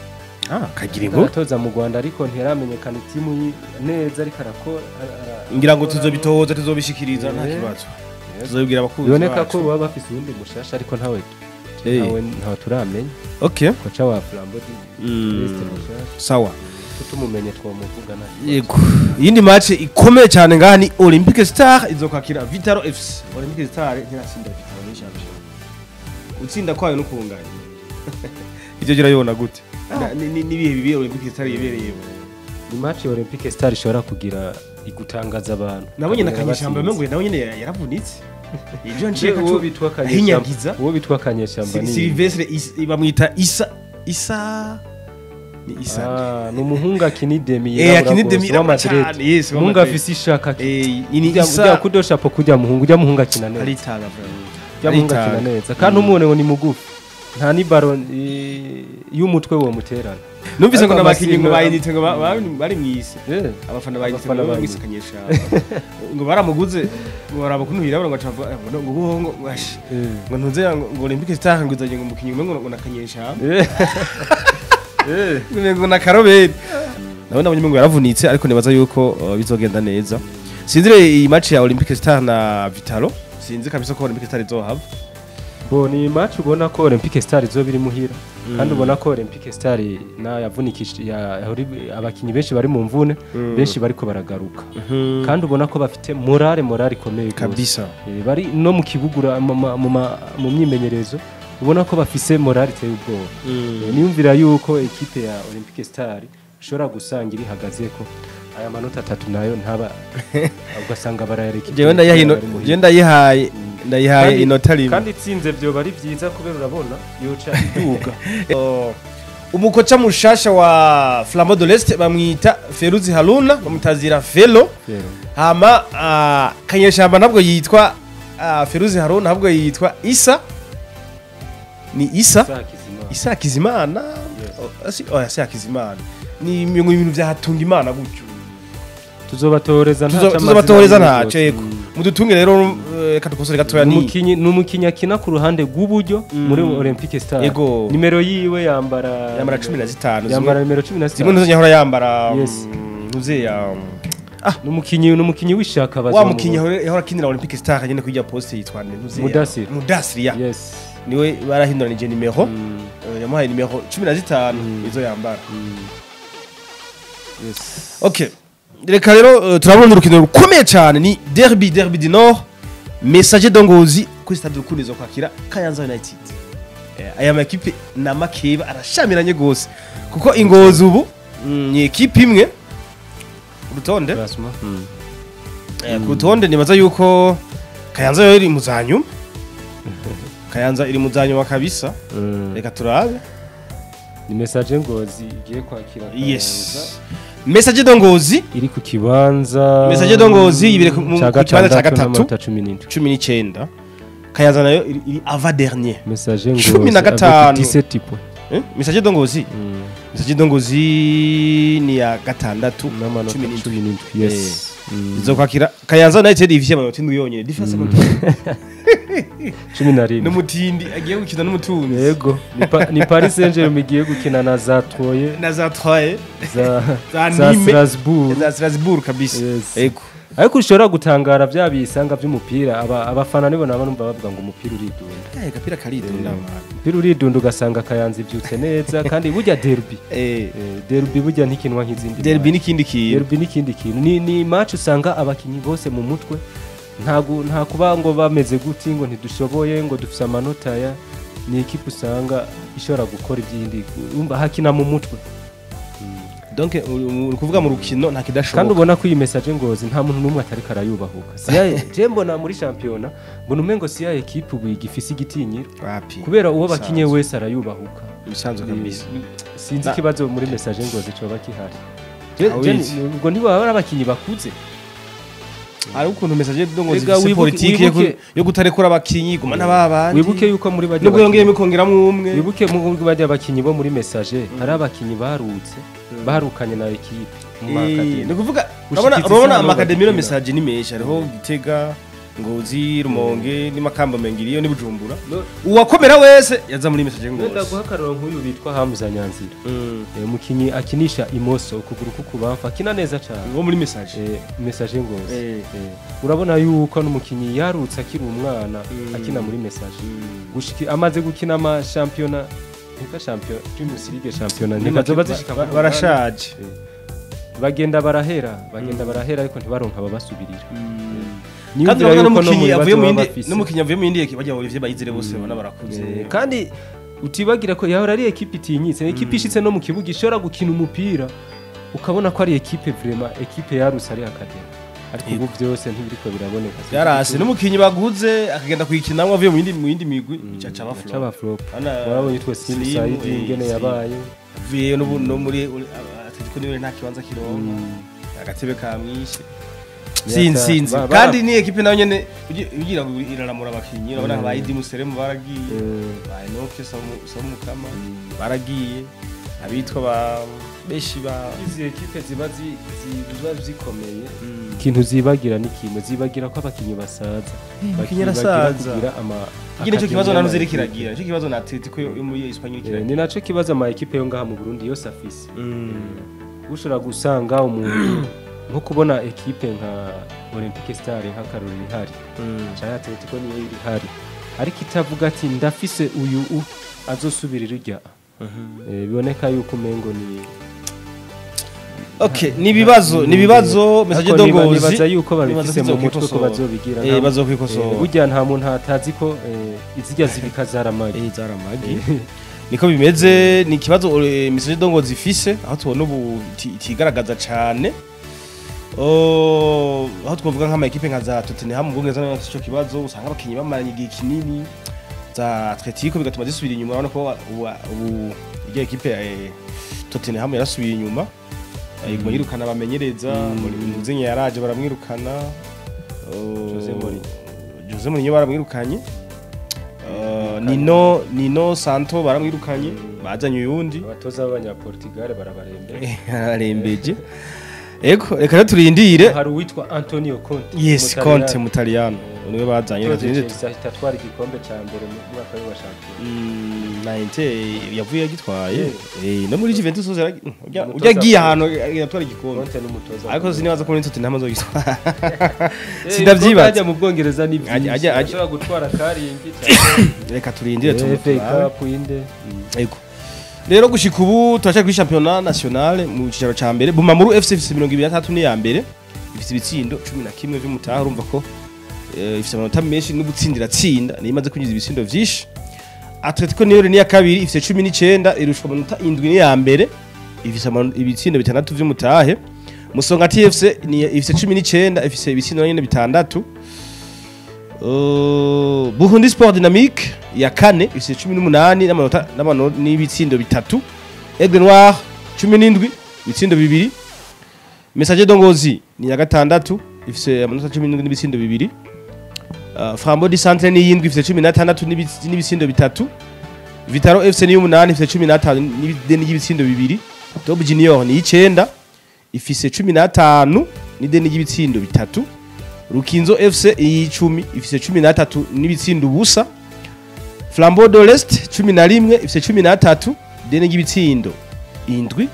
Kagira ingo. Aratoza mu Rwanda ariko ntiramenyekana timu neza ariko arakora. Ngira ngo tuzobitoza tuzobishikiriza nta kibazo. Tuzobibwira abakunzi. Biboneka ko baba bafise uwundi mushasha ariko ntawe ntawe turamenya. Okay. Kocha wa Flambeau du Est mushasha. Sawa. Tumumenye twamuvuga nta. Yego. Yindi match ikomeye cyane ngaha ni Olympique Star izokwakira Vitalo FC. Olympique Star ntirasinda Vitalo muri champion. Utsinda kwayo no kunganya. Ivyo gira yona gute? Nibihe bibi Olympique Star yibereye. Ni match ya Olympique Star ishobora kugira igutangaza abantu. Nabonye na Kanyeshamba mengo nawe nyene yaravunitse. Ejo nsheka cyo bitwa Kanyeshamba. Uwo bitwa Kanyeshamba ni Silvestre bamwita Isa ni Isa. Ni umuhungu akinidemi yirabura wa Madrid. Yes, umuhungu afise ishaka. Ni Isa kudosha po kujya muhungu, ujya muhungu akina neza. Aritanga vraiment. Ujya muhungu akina neza. Kandi umubone ngo ni mugufi. Nta ni baro y'umutwe wo muterana. Numvise ngo nabakinyi ngo bayinite ngo bari mwise. Abafana bayinite ngo mwise Kanyeshamba. Ngo baramuguze ngo barabakunuhira ngo acavuga ngo ngo ngo ntuze ngo Olympique Star ngo izanye ngo umukinyi ngo na Kanyeshamba. Ngo na Karoberi. Nabona abonye ngo yaravunitse ariko nibaza yuko bizogenda neza. Sinzire iyi match ya Olympique Star na Vitalo. Sinzi kabisa ko Olympique Star izohava. Bo ni match ubona ko Olympique Star izobiri muhira. Kandi ubona ko Olympique Star na yavunikishije abakinyi benshi bari mu mvune, benshi bariko baragaruka. Kandi ubona ko bafite morale ikomeye kabisa. Bari no mu kibugura mu myimenyerezo ubona ko bafise morale iteye ubwoba. Niyumvira yuko ekipe ya Olympique Star ishobora gusanga iri hagazeko aya manota 3 nayo ntaba ugasanga barayareka. Jewe ndayihaye ndayihaye inota rimwe. Kandi itsinze byo bari byiza kubera urabona yoca iduga. Umukocha mushasha wa Flambeau de l'Est bamwita Feruzi Haruna, bamutazira Felo. Hama Kanyeshamba nabwo yitwa Feruzi Haruna, nabwo yitwa Isa. Ni Isa Isa Kizimana. Oya si Kizimana. Ni ibintu bya hatunga Imana gutyo. Tuzobatoreza ntaca amazi. Tuzobatoreza ntaca yego. Mudutunge rero kadukosore gatoya ni umukinyi numukinyi akina ku ruhande rw'uburyo muri Olympique Star. Nimero yiwe yambara 15. Yambara nimero 15. Zimwe ntuze nyahora yambara. Ntuze ya numukinyi wishaka bazo. Wa mukinyi yahora akinira Olympique Star nyene kujya poste yitwa ntuze. Mudasiri. Mudasiri ya. Yes. Niwe barahinduranije nimero. Yamuhaye nimero 15 izo yambara. Yes. Okay. Reka rero turabona urukino rukomeye cyane ni derby du Nord, Messager de Ngozi kuri stade Rukundo kwakira Kayanza United. Aya makipe na makeba arashamiranye gose kuko Ingozi ubu ni ekipe imwe urutonde. Ku rutonde nibaza yuko Kayanza yo iri muzanyuma. Kayanza iri muzanyuma kabisa. Reka turabe. Ni Messager Ngozi igiye kwakira Kayanza. Yes. Messager de Ngozi iri ku kibanza. Messager de Ngozi ibire ku kibanza cya gatatu 19. Kayanza nayo iri avant dernier. Messager Ngozi 15 17 points. Messager de Ngozi. Messager de Ngozi ni ya gatandatu 17. Yes. Izokwakira Kayanza United ifite amanota 7 yonyene. Difference amanota 11. N'umutindi agiye gukina n'umutunzi. Yego. Ni Paris Saint-Germain igiye gukina na za Troyes. Na za Troyes. Za Strasbourg. Za Strasbourg kabisa. Yego. Ariko ushobora gutangara bya bisanga by'umupira, abafana nibo nabo numva bavuga ngo umupira uridunda. Agapira karidunda. Umupira uridunda, ugasanga Kayanza ibyutse neza, kandi burya derby, derby burya ntikinwa nk'izindi Derby match. N'ikindi kintu. Derby n'ikindi kintu, ni match usanga abakinyi bose mu mutwe nta kuba ngo bameze guti, ngo ntidushoboye, ngo dufise amanota ya ni ekipe usanga ishobora gukora ibyindi, urumva hakina mu mutwe. Donc uri kuvuga mu rukino nta Kandi kidashoboka. ubona ko iyi Message Ngozi nta muntu n'umwe atariko arayubahuka. Siya je mbona muri shampiyona, mbona umengo siya ekipe ubu igifise igitinyiro, Wapi. kubera uwo bakinye Bisanzwe. wese arayubahuka. Bisanzwe kabisa. Sinzi ikibazo muri Message Ngozi coba kihari. Je Awizi. Ubwo ntibaba ari abakinyi bakuze. Hari ukuntu Message de Ngozi Ega, ifise politike wibuke- yo gutarekura abakinyi, guma n'ababandi. Wibuke yuko muri bajya Nubwo yongeyemo ikongeramo umwe. Wibuke muri bajya bakinyi bo muri Message, hari abakinyi barutse, barukanye na ekipe mu Ni ma académie. kuvuga Gushika urabona izi urabona saha ama académie bagikina. Message ni menshi, hariho Gitega, Ngozi, Rumonge n'imakamba mengiriyo n'ibujumbura. Uwakomera wese yaza muri Message Wenda Ngozi. guha akarorero nk'uyu bitwa Hamza Nyanzira. Umukinyi akinisha imoso, ukuguru k'ukubamfu, akina neza cyane. Wo muri Message. Message Ngozi. Urabona yuko n'umukinyi yarutse akiri umwana, akina muri Message gushiki amaze gukina ama shampiyona, ntika shampiyona Primus League, shampiyona ntika zoba zishika ku munani. Barashaje. Bagenda barahera, bagenda barahera, ariko ntibaronka ababasubirira. Kandi Niyumvira urabona yuko no mu n'umukinyi bibazo avuye mu baba yindi bafise. N'umukinyi avuye mu yindi ekipe bajya Olivier Bayizere, bose babona barakuze. Kandi utibagira ko yahora ari ekipe itinyitse, ekipe ishitse no mu kibuga ishobora gukina umupira ukabona ko ari ekipe vraiment, ekipe yaruse ari académie, ariko ubu byose ntibiriko biraboneka. Yarase n'umukinyi baguze akagenda kuyikinamwo avuye mu yindi migwi, bicaca ba flop. Caba flop. Ana- Warabonye yitwa Slim Slim, Saidi ingene Slim. yabaye. Avuyeyo n'ubu no muri Atletico niwe nta kibanza kironka, agatebe kamwishe. Sinzi, sinzi. Kandi ni ekipe nayo nyene ugira ngo iraramura abakinyi, urabona ba Idi Museremu baragiye, ba Enoch Samukama baragiye, abitwa ba beshi ba Izi ekipe ziba zikomeye, ikintu zibagira ni kimwe, zibagira ko abakinyi basaza. Abakinyi Bakibagira arasaza. kugira ama Iki nicyo kibazo académie na nuzeri y'ama kiragira, nicyo kibazo na Atletico yo muri Espagne kiragira. Ni naco kibazo ama ekipe yo ngaha mu Burundi yose afise. Ushobora gusanga umuntu nko kubona ekipe nka Olympique Star nk'akarorero ihari, canke Atletico niyo iri ihari, ariko itavuga ati ndafise uyu azosubirira urya. Biboneka yuko umengo ni Okay, ni ibibazo Message Ariko de Ngozi. Nibaza yuko babifise Nibaza mu mutwe ko bazokwikosora. bazobigira. Bazokwikosora. Burya nta muntu atazi ko izirya zibika zaramagi. Zaramagi, niko bimeze. Ni ikibazo Message de Ngozi ifise, aho tubona ubu itigaragaza cane. Oh, aho twavuga nk'ama ekipe nka za Tottenham mu Bwongereza nayo afise ico kibazo, usanga abakinyi bamaranye igihe kinini, za Atletico bigatuma zisubira inyuma. Urabona ko ubu irya ekipe ya Tottenham yarasubiye inyuma. Iguma yirukana abamenyereza. Muzinyi yaraje baramwirukana. Oh, Jose Mourinho. Jose Mourinho baramwirukanye. Nino Santo baramwirukanye, bazanye uyundi. Abatoza b'abanyaportugal barabarembe. Ararembeje. Ego, reka rero turindire. Hari uwitwa Antonio Conte. Yes, Conte Mutaliyano niwe bazanye. Reka Toje turindire. Chelsea ahita atwara igikombe ca mbere mu mwaka wa shampiyona. Na Inter yavuye yagitwaye. No muri Juventus hose Umutoza ujya agiye ahantu yatwara igikombe. Conte n'umutoza. Ariko sinibaza ko muri Tottenham azogitwara. Sindavyibaza. Sindavyibaza. Mu Bwongereza ni byinshi. Ashobora gutwara karingi cyangwa Reka turindire FA tumuture. Cup inde. Ego. Rero gushika ubu turacyari kuri championnat national mu cicaro ca mbere. Bumamuru FC ifise 23, ni ya mbere. Ifise ibitsindo 11 vy'umutaha, urumva ko ifise amanota menshi no gutsindira tsinda, niyo imaze kwinjiza ibitsindo vyinshi. Atletico Niort ni ya kabiri ifise 19, irushwa amanota 7, ni ya mbere. Ifise ibitsindo bitandatu vy'umutahe. Musonga TFC ni ifise 19, ifise ibitsindo nyene bitandatu. Burundi Sport Dynamique ya kane ifise 18 n'amanota n'ibitsindo bitatu. Aigle Noir 17, ibitsindo bibiri. Messager de Ngozi ni ya gatandatu ifise amanota 17 n'ibitsindo bibiri. Flambeau du Centre ni yindwi ifise 16 n'ibitsindo bitatu. Vitaro FC ni y'umunani ifise 15 n'ideni ry'ibitsindo bibiri. Top Junior ni y'icenda ifise 15 n'ideni ry'ibitsindo bitatu. Rukinzo FC iy'icumi ifise 13 n'ibitsindo ubusa. Flambeau de l'Est 11 ifise 13, deni ry'ibitsindo indwi.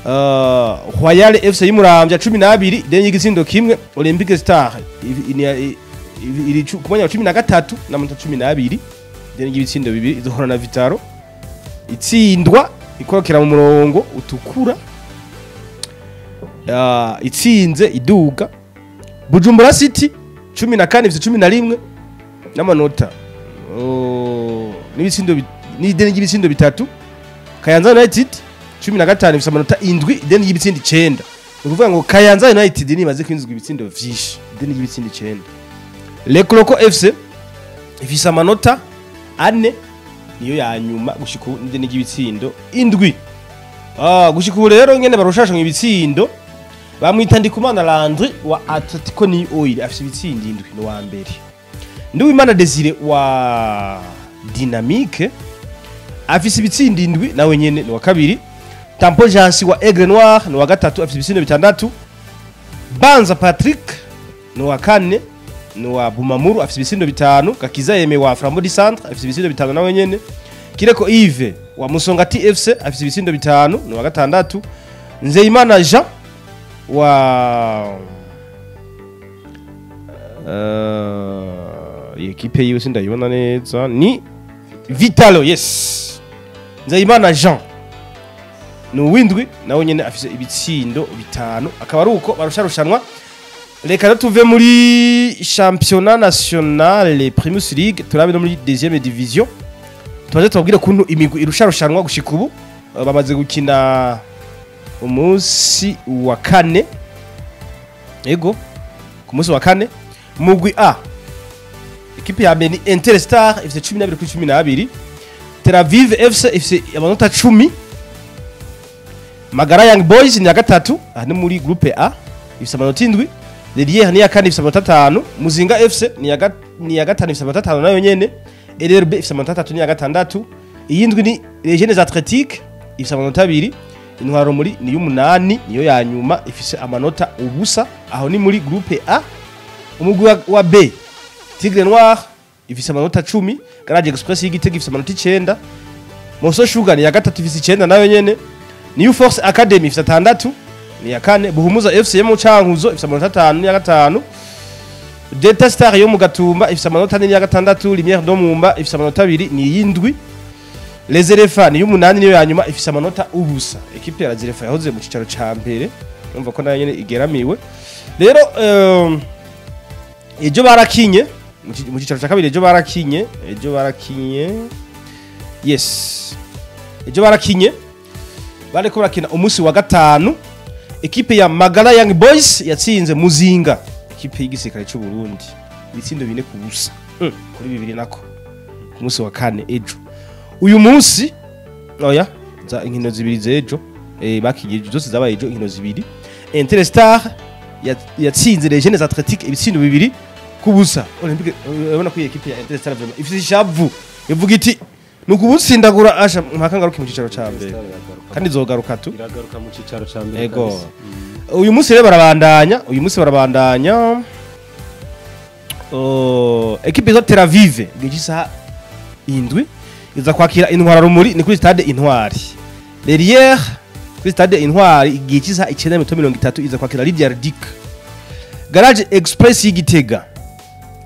Royal FC y'Imuramvya 12 ideni y'igitsindo kimwe. Olympique Star iri ku mwanya wa 13 n'amanota 12, ideni ry'ibitsindo 2, izohora na Vitaro itsindwa ikorokera mu murongo utukura, itsinze iduga. Bujumbura City 14 ifite 11 n'amanota n'ibitsindo n'ideni ry'ibitsindo 3. Kayanza United 15 ifite amanota 7, ideni ry'ibitsindo 9. Ni ukuvuga ngo Kayanza United nimaze kwinjizwa ibitsindo vyinshi, ideni ry'ibitsindo 9. Le Croco FC ifise amanota 4, niyo ya nyuma gushika ubu, n'ideni ry'ibitsindo 7. Gushika ubu rero ngene barushasha mu ibitsindo, bamwita Ndikumana Landry wa Atletico New Oil afise ibitsindo 7, ni wa mbere. Nduwimana Desire wa Dynamique afise ibitsindo 7, nawe nyene ni wa kabiri. Tampo Jansi wa Aigle Noir ni wa gatatu, afise ibitsindo 6. Banza Patrick ni wa kane, ni wa Bumamuru, afise ibitsindo 5. Gakiza Yeme wa Flambeau du Centre afise ibitsindo 5 nawe nyene. Kireko Yves wa Musonga TFC afise ibitsindo 5, ni wa gatandatu. Nzeyimana Jean wa ekipe yiwe sindayibona neza, ni Vitalo, yes, Nzeyimana Jean ni uwindwi, nawe nyene afise ibitsindo 5. Akaba ari uko barusharushanwa. Reka tuve muri championnat national Primus League, turabe no muri deuxième division, tubaze tubabwire kuntu imigwi irusharushanwa gushika ubu. Bamaze gukina umunsi wa kane, ego ku munsi wa kane. Mugwi A, ekipe ya mbere ni Interstar ifite 12 kuri 12. Tel Aviv FC ifite amanota 10. Magara Young Boys ni ya gatatu, aha ni muri groupe A, ifite amanota 7. Lelier ni ya kane, ifite amanota 5. Muzinga FC ni ya gatanu, ifite amanota 5 nayo nyene. LRB ifite amanota 3, ni ya gatandatu. Iyindwi ni Les Jeunes Athletiques ifite amanota 2. Intwaro muri ni y'umunani, niyo ya nyuma, ifise amanota 0. Aho ni muri groupe A. Umugwi wa B, Tigre Noir ifise amanota 10. Garage Express y'Igitega ifise amanota 9. Moso Sugar ni ya gatatu, ifise 9 nayo nyene. New Force Academy ifise 6, ni ya kane. Buhumuza FC yo mu Cankuzo ifise amanota 5, ni ya gatanu. Delta Star yo mu Gatumba ifise amanota 4, ni ya gatandatu. Lumière do Mumba ifise amanota 2, ni yindwi. Les Elephants y'umunani, niyo ya nyuma, ifise amanota 0. Ekipe ya Les Elephants yahoze mu cicaro ca mbere, urumva ko nayo nyene igeramiwe. Rero ejo barakinye mu cicaro ca kabiri, ejo barakinye, yes, ejo barakinye, bariko barakina umunsi wa gatanu. Ekipe ya Magara Young Boys yatsinze Muzinga, ekipe y'igisirikare c'u Burundi, ibitsindo 4-0 kuri 2 nako ku munsi wa kane ejo. Uyu munsi oya za inkino zibiri zejo, bakinye zose zabaye ejo, inkino zibiri. Interstar yatsinze Les Jeunes Athletiques ibitsindo 2-0. Olympique, urabona ko iyi ekipe ya Interstar vraiment ifite ishavu, ivuga iti nukubutsindagura asha mpaka ngaruke mu cicaro ca mbere, kandi izogaruka tu, iragaruka mu cicaro ca mbere. Ego. Uyu munsi rero barabandanya, uyu munsi barabandanya. Ekipe za Tel Aviv ngijisa 7 iza kwakira Intwara Rumuri, ni kuri stade Intwari. Lelier kuri stade Intwari igihe cy'isaha 9:30 iza kwakira Lydia Dick. Garage Express y'Igitega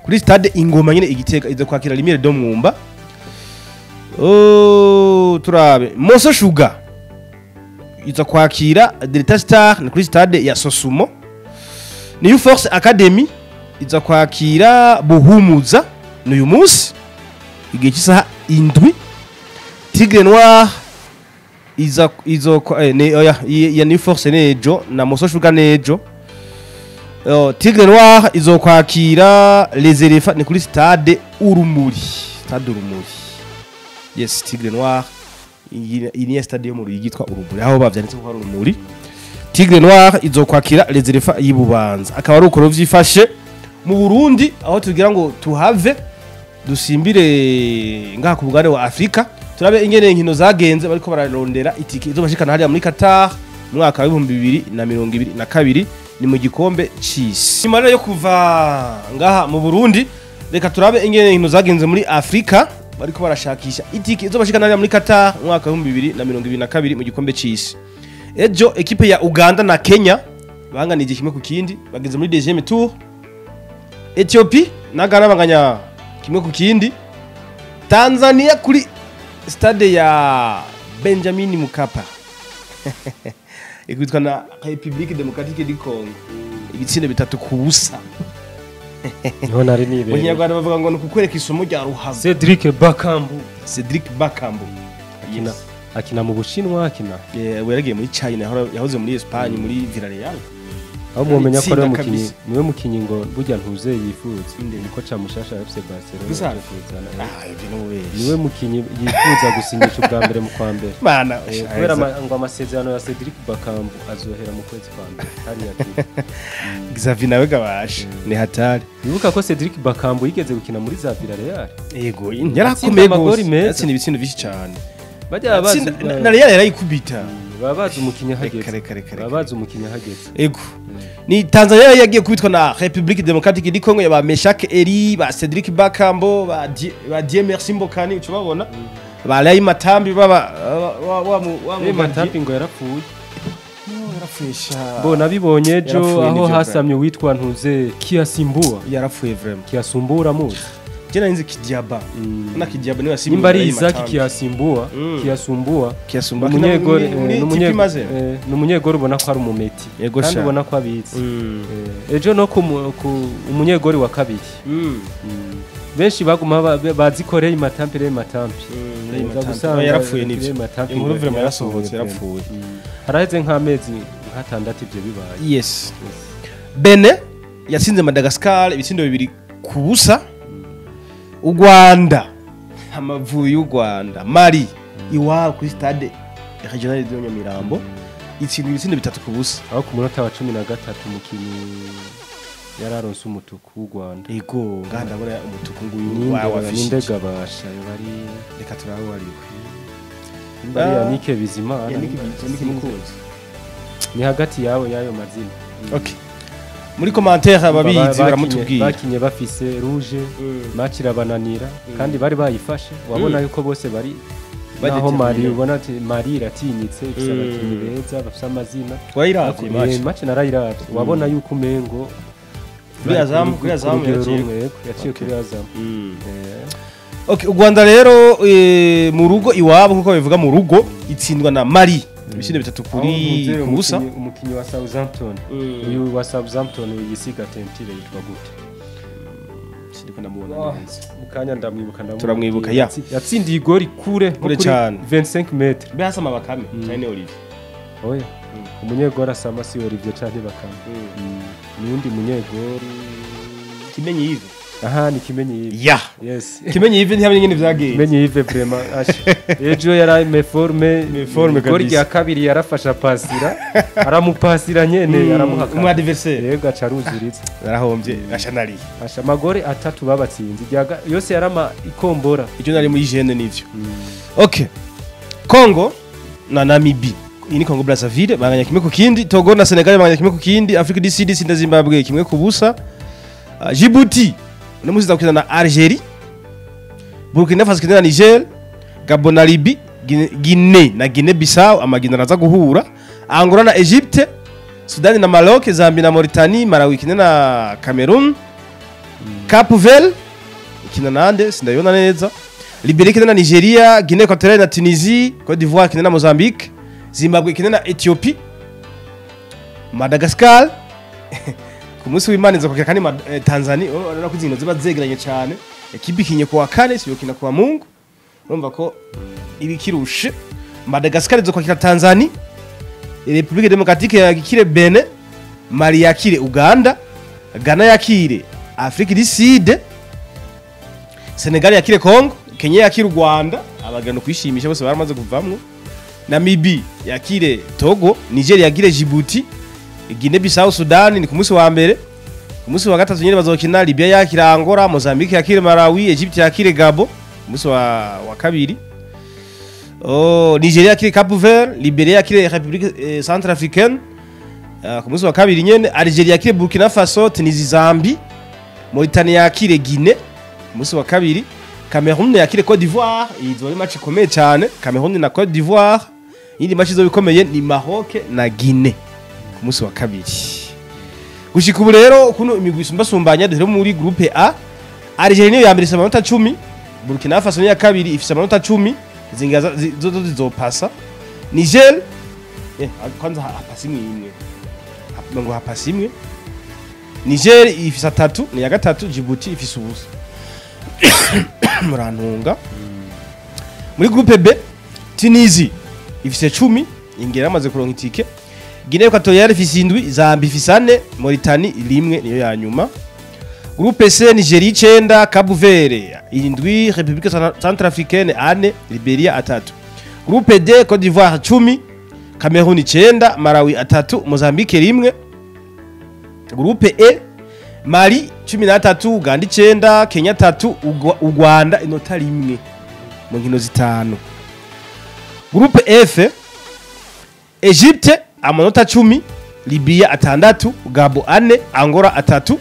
kuri stade Ingoma nyene Igitega iza kwakira Lumière do Mwumba. Turabe Moso Sugar iza kwakira Delta Star, ni kuri stade ya Sosumo. New Force Academy iza kwakira Buhumuza n'uyu munsi igihe cy'isaha 7. Tigre Noir iza izo ne oya ya New Force nejo na Moso Sugar nejo. Tigre Noir izo kwakira Les Elephants, ni kuri stade Urumuri, stade Urumuri. Yes, Tigre Noir iyi ni stade yo mu Ruyigi yitwa Urumuri, aho bavyanditse ko ari Urumuri. Tigre Noir izo kwakira Les Elephants y'Ibubanza. Akaba ari uko vyifashe mu Burundi, aho tugira ngo tuhave dusimbire ngaha ku mugabane wa Afrika, turabe ingene inkino zagenze bariko bararondera itike izobashikana hariya muri Qatar mu mwaka wa 2022, ni mu gikombe c'isi. Nyuma yo kuva ngaha mu Burundi, reka turabe ingene inkino zagenze muri Afrika bariko barashakisha itike izobashikana hariya muri Qatar mu mwaka wa 2022 mu gikombe c'isi. Ejo ekipe ya Uganda na Kenya banganije 1-1, bageze muri deuxième tour. Ethiopie na Ghana banganya 1-1. Tanzania kuri stade ya Benjamin Mkapa ikitwa na République Démocratique du Congo ibitsindo 3-0. Niho nari nibereye. Mu Kinyarwanda bavuga ngo nukukwereka isomo rya ruhago. Cedric Bakambu. Cedric Bakambu akina akina mu Bushinwa akina. Yaragiye muri China, yahoze muri Espagne, muri Villarreal. Aho mwomenya ko ari umukinyi, niwe mukinyi ngo burya ntuze yifuza. Niko ca mushasha FC Barcelona. Niwe mukinyi yifuza gusinyisha ubwa mbere mu kwa mbere. Mana, kubera ngo amasezerano ya Cedric Bakambu azohera mu kwezi kwa mbere hariya. Xavi nawe gabasha ni hatari. Wibuka ko Cedric Bakambu yigeze gukina muri za Villarreal. Yego, yarakomeye gose. Yatsinda ibitsindo byinshi cyane. Bajya bazi na Real yarayikubita. Babazi umukinyi hageze. Babazi umukinyi hageze. Ego. Ni Tanzania yagiye kubitwa na République Démocratique du Congo ya ba Meshak Eri, ba Cedric Bakambo, ba Dieu Merci Mbokani ucubabona. Ba Ray Matambi baba wa wa Matambi ngo yarapfuye. No yarapfuye sha. Bo nabibonye ejo aho hasamye witwa ntuze Kiasimbua. Yarapfuye vraiment. Kiasumbura muzi. Jena nzi Kidiaba. Na Kidiaba niwe asimbura. Nimba ari Isaac Kiasimbua, Kiasumbua, Kiasumbua umunyegore n'umunyegore ubona ko ari umumeti. Kandi ubona ko abitse. Ejo no ku umunyegore wa kabiri. Benshi baguma bazi ko Rey Matampi Rey Matampi. Yarapfuye nivyo. Inkuru vraiment yarasohotse yarapfuye. Haraheze nk'amezi nk'atandatu ivyo bibaye. Yes. Benin yatsinze Madagascar ibitsindo 2-0. U Rwanda, amavubi y'u Rwanda, Mali iwabo kuri stade regionale de Nyamirambo itsinda ibitsindo 3-0. Aho ku munota wa 13 umukinyi yararonse umutuku w'u Rwanda. Ego, ngaha ndabona umutuku nguyu wafishije. Ninde gabasha bari reka turabe wariwe. Bari Yannick Bizimana, Yannick Mukunzi. Ni hagati yawe yayo mazina. Okay. Muri commentaire ababizi baramutubwira. Bakinye bafise rouge, match irabananira kandi bari bayifashe. Wabona yuko bose bari naho Mali ubona ati Mali iratinyitse ifise abakinyi beza bafise amazina. Wayiravye match. Match narayiravye. Wabona yuko umengo kuri Azam, kuri Azam yaciye kuri Azam. Okay, u Rwanda rero mu rugo iwabo nkuko bivuga mu rugo itsindwa na Mali. Ibitsindo 3-0. Umukinyi wa Southampton. Uyu wa Southampton yisiga tentire yitwa gute? Sindiko ndamubona neza. Mukanya ndamwibuka ndamubona. Turamwibuka ya. Yatsindiye igori kure kure cyane. 25 metres. Be hasama Bakame cyane Olivier. Oya. Umunyegori asama si Olivier cyane Bakame. Nundi munyegori Kimenyi Yves. Aha ni Kimenyi Yves. Ya. Yes. Kimenyi Yves ntihamye nyine vyagiye. Kimenyi Yves vraiment. Ejo yari meforme kabisa. Rya kabiri yarafasha pasira, aramupasira nyene aramuhaka. Umu adversaire. Yego acaruzuritse. Narahombye ashanari. Asha magore atatu babatsinze. Yose yarama ikombora. Icyo nari muri jeune nivyo. Okay. Congo na Namibia. Iyi ni Congo Brazzaville banganya 1-1, Togo na Senegal banganya 1-1, Afrique du Sud itsinda Zimbabwe 1-0. Djibouti no muziza gukina na Algeria, Burkina Faso ikina na Niger, Gabon na Libye, Guinea na Guinea Bissau amagina araza guhura, Angola na Egypte, Sudan na Maroc, Zambia na Mauritania, Malawi ikina na Cameroon, Cape Verde ikina nande sindayibona neza, Liberia ikina na Nigeria, Guinea Equatoriale na Tunisie, Cote d'Ivoire ikina na Mozambique, Zimbabwe ikina na Ethiopie, Madagascar ku munsi w'Imana iza kwakira kandi Tanzania. Urabona ko izinkino ziba zegeranye cyane. Ekipe ikinye kuwa kane siyokina kuwa Mungu, urumva ko ibikirushe. Madagascar iza kwakira Tanzania, Republique Démocratique yakire Benin, Mali yakire Uganda, Ghana yakire Afrique du Sud, Senegal yakire Congo, Kenya yakire Rwanda, abagano kwishimisha bose baramaze kuvamwo, Namibia yakire Togo, Nigeria yakire Djibouti, Guinea Bissau Sudan ni ku munsi wa mbere. Ku munsi wa gatatu nyene bazokina Libya yakira Angola, Mozambique yakire Malawi, Egypt yakire Gabon ku munsi wa kabiri. Nigeria yakire Cape Verde, Liberia yakire République Centrafricaine ku munsi wa kabiri nyene, Algeria yakire Burkina Faso, Tunisie Zambie, Mauritania yakire Guinea ku munsi wa kabiri, Cameroon yakire Côte d'Ivoire, izo ari match ikomeye cyane, Cameroon na Côte d'Ivoire, Iyindi match izoba ikomeye ni Maroc na Guinea ku munsi wa kabiri. Gushika ubu rero kuno imigwi isumbasumbanya, duhere muri groupe A. Algeria niyo ya mbere ifise amanota 10, Burkina Faso niyo ya kabiri ifise amanota 10, zingaza zozo zizopasa. Niger kwanza hapasa imwe imwe, ngo hapasa imwe. Niger ifise atatu ni ya gatatu, Djibouti ifise ubusa, murantunga. Muri groupe B, Tunisie ifise 10, ingera amaze kuronka itike. Guinea Equatoriale ifise 7, Zambia ifise 4, Mauritanie rimwe niyo ya nyuma. Groupe C, Nigeria 9, Cape Verde 7, République Centrafricaine 4, Liberia 3. Groupe D, Côte d'Ivoire 10, Cameroun 9, Malawi 3, Mozambique 1. Groupe E, Mali 13, Uganda 9, Kenya 3, u Rwanda inota rimwe mu nkino zitanu. Groupe F, Egypte amanota 10, Libya 6, Gabo 4, Angola 3.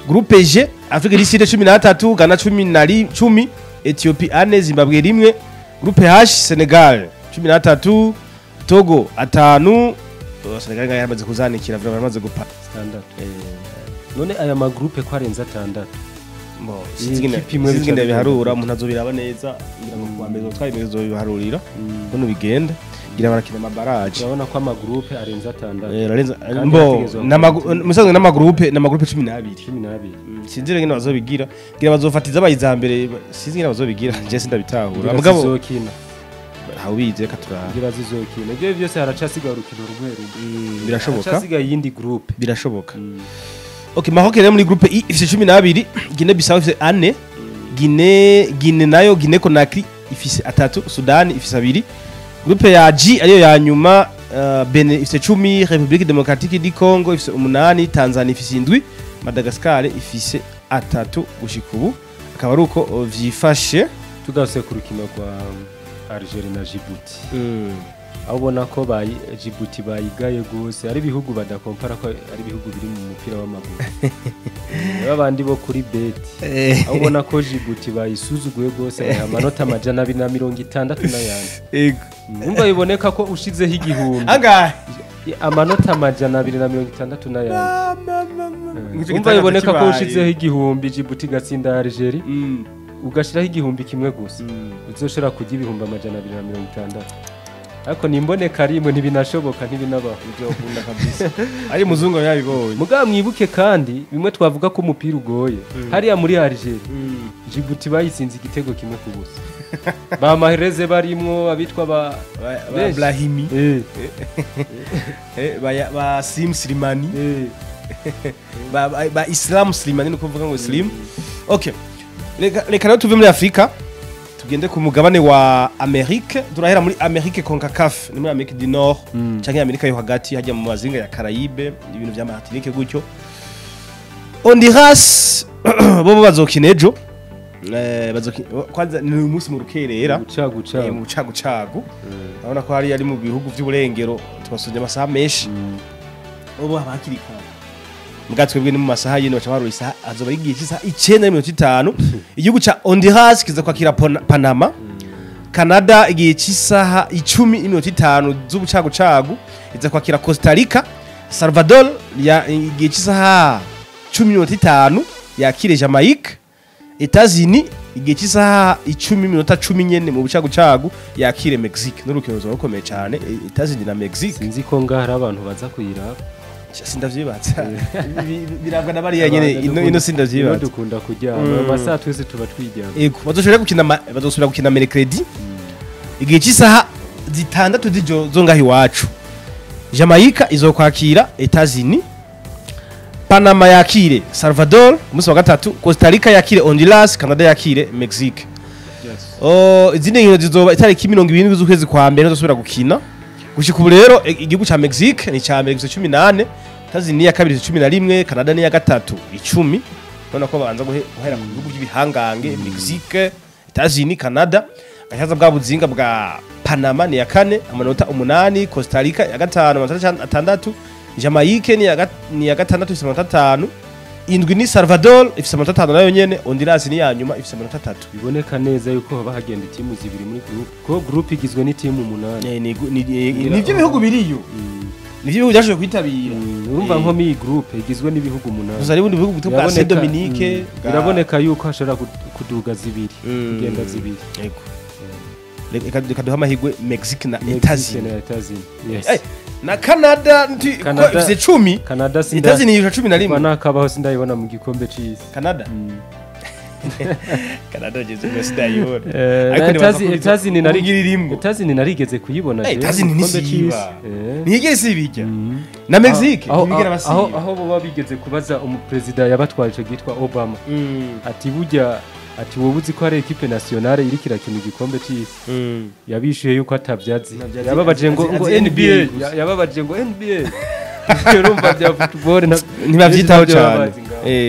Groupe G, Afrique du Sud 13, Ghana 10, Ethiopie 4, Zimbabwe 1. Groupe H, Senegal 13, Togo 5. Senegal ngaho yamaze kuzanikira, vraiment bamaze gupa. Standard. None aya magroupe ko arenze atandatu? Bo, Iyi kipe imwe sinzi bica ngene bigenda. biharura, umuntu azobiraba neza, ngira ngo kuwa mbere twari biharurira ukuntu bigenda, ngira barakina amabarrage. Urabona ko amagroupe arenze atandatu. Lorenzo Kandi mbo hategerezwa musanzwe n'amagroupe 12. 12. Sinzi rero ngene bazobigira, ngira bazofatiza abayiza mbere, sinzi ngene bazobigira, je sindabitahura. Ngira Mugabo zizokina. Ntawize, reka turaba. Ngira zizokina. Ibyo byose haracasigaye urukino rumwe rumwe. Birashoboka. Haracasigaye iyindi groupe. Birashoboka. Okay, Maroc rero muri groupe I ifise 12, Guinea Bissau ifise 4, Guinea nayo, Guinea Conakry ifise 3, Sudan ifise 2. Groupe ya G ariyo ya nyuma, Benin ifise 10, République Démocratique du Congo ifise 8, Tanzania ifise 7, Madagascar ifise 3 gushika ubu. Akaba ari uko vyifashe. Tugarutse ku rukino rwa Algeria na Djibouti, aho ubona ko bayi Djibouti bayigaye gose, ari ibihugu badakompara ko ari ibihugu biri mu mupira w'amaguru, babandi bo kuri beti, aho ubona ko Djibouti bayisuzuguye gose, bayiha amanota 260 n'ayandi. Numva biboneka ko ushizeho 1000 Angahe? Amanota 260 n'ayandi. Umva, biboneka ko ushizeho 1000, Djibouti igatsinda Algeria, ugashiraho 1000 gusa, uzoshobora kurya 260,000, ariko nimboneka rimwe ntibinashoboka, ntibinabaho. Bizokunda kabisa. Ari muzungu yabibonye. Mugabo mwibuke kandi bimwe twavuga ko umupira ugoye hariya muri Algeria, Djibouti bayitsinze igitego 1-0, ba Mahrez barimwo, abitwa ba Ba benshi. Brahimi, ba Sim Slimani, ba Islam Slimani, nuko mvuga ngo Slim. Okay. Reka rero tuve muri Afrika tugende ku mugabane wa Amerique. Turahera muri Amerique CONCACAF, ni muri Amerique du Nord canke Amerika yo hagati, hajya mu mazinga ya Caraïbe, ibintu vya Martinique gutyo. Honduras bo bazokina ejo. Bazokina kwanza ni uyu munsi mu rukerera. Guca guca. Mu bucagucagu. Urabona ko hari ari mu bihugu vy'uburengero, tubasonye amasaha menshi, ubu haba hakiri kare. Mbwa twebwe ni mu masaha yino, baca barura isaha, azoba ari igihe cy'isaha 9:50. Igihugu ca Honduras kiza kwakira Panama. Canada igihe cy'isaha 10:05 z'ubucagucagu iza kwakira Costa Rica. Salvador ya igihe cy'isaha 10:05 yakire Jamaica. Etazini igihe cy'isaha 10:10 nyene mu bucagucagu yakire Mexique. N'urukino ruzoba rukomeye cyane, Etazini na Mexique. Sinzi ko ngaha hari abantu baza kuyiraba. Sindavyibatsa. Birabwa na bariya nyene ino, sindavyibatsa. Dukunda kuryama ayo masaha, twese tuba twiryama. Ego, bazosubira gukina bazosubira gukina mercredi igihe cy'isaha 6 z'ijoro zo ngaho iwacu. Jamaica izokwakira Etazini, Panama yakire Salvador ku munsi wa gatatu, Costa Rica yakire Honduras, Canada yakire Mexique. Oh, izindi nkino zizoba itariki 70 z'ukwezi kwa mbere zosubira gukina. Gushika ubu rero igihugu ca Mexique ni ca mbere gifise 18, Tanzania ya kabiri ifise 11, Canada ni ya gatatu 10. Urabona ko babanza guhera ku bihugu by'ibihangange, Mexique, Etazini, Canada, gashaza bwa buzinga bwa Panama ni ya kane amanota 8, Costa Rica ya gatanu amanota 6, Jamaica ni ya gatandatu ifise amanota 5. Indwi ni Salvador ifise amanota 5 nayo nyene. Honduras ni ya nyuma ifise amanota 3. Biboneka neza yuko haba hagenda itimu zibiri muri groupe, ko groupe igizwe n'itimu 8. Nivyo bihugu biriyo, nivyo bihugu byashoboye kwitabira. Urumva nko mi groupe igizwe n'ibihugu 8. Gusa hari ubundi bihugu bwa Saint Dominique. Biraboneka yuko hashobora kuduga zibiri, kugenda zibiri. Yego, reka duha amahirwe Mexique na Etazini. Yes. Na Canada ifise 10. Canada sinda Etazini yisha 11. Nakabaho sindayibona mu gikombe c'isi. Canada. Canada jezo sindayibona. Ariko Etazini nari Etazini narigeze kuyibona je. Etazini ni siba. Nigeze sibijya. Na Mexique nibigera basiba. Aho bo bigeze kubaza umupresident yabatwaje ico gitwa Obama. Ati burya, ati wowe uzi ko ari equipe nationale iri kirakina igikombe c'isi. Yabishuye yuko atabyazi. Yababaje ngo NBA, yababaje ngo NBA. Urumva bya football ntibavyitaho cyane.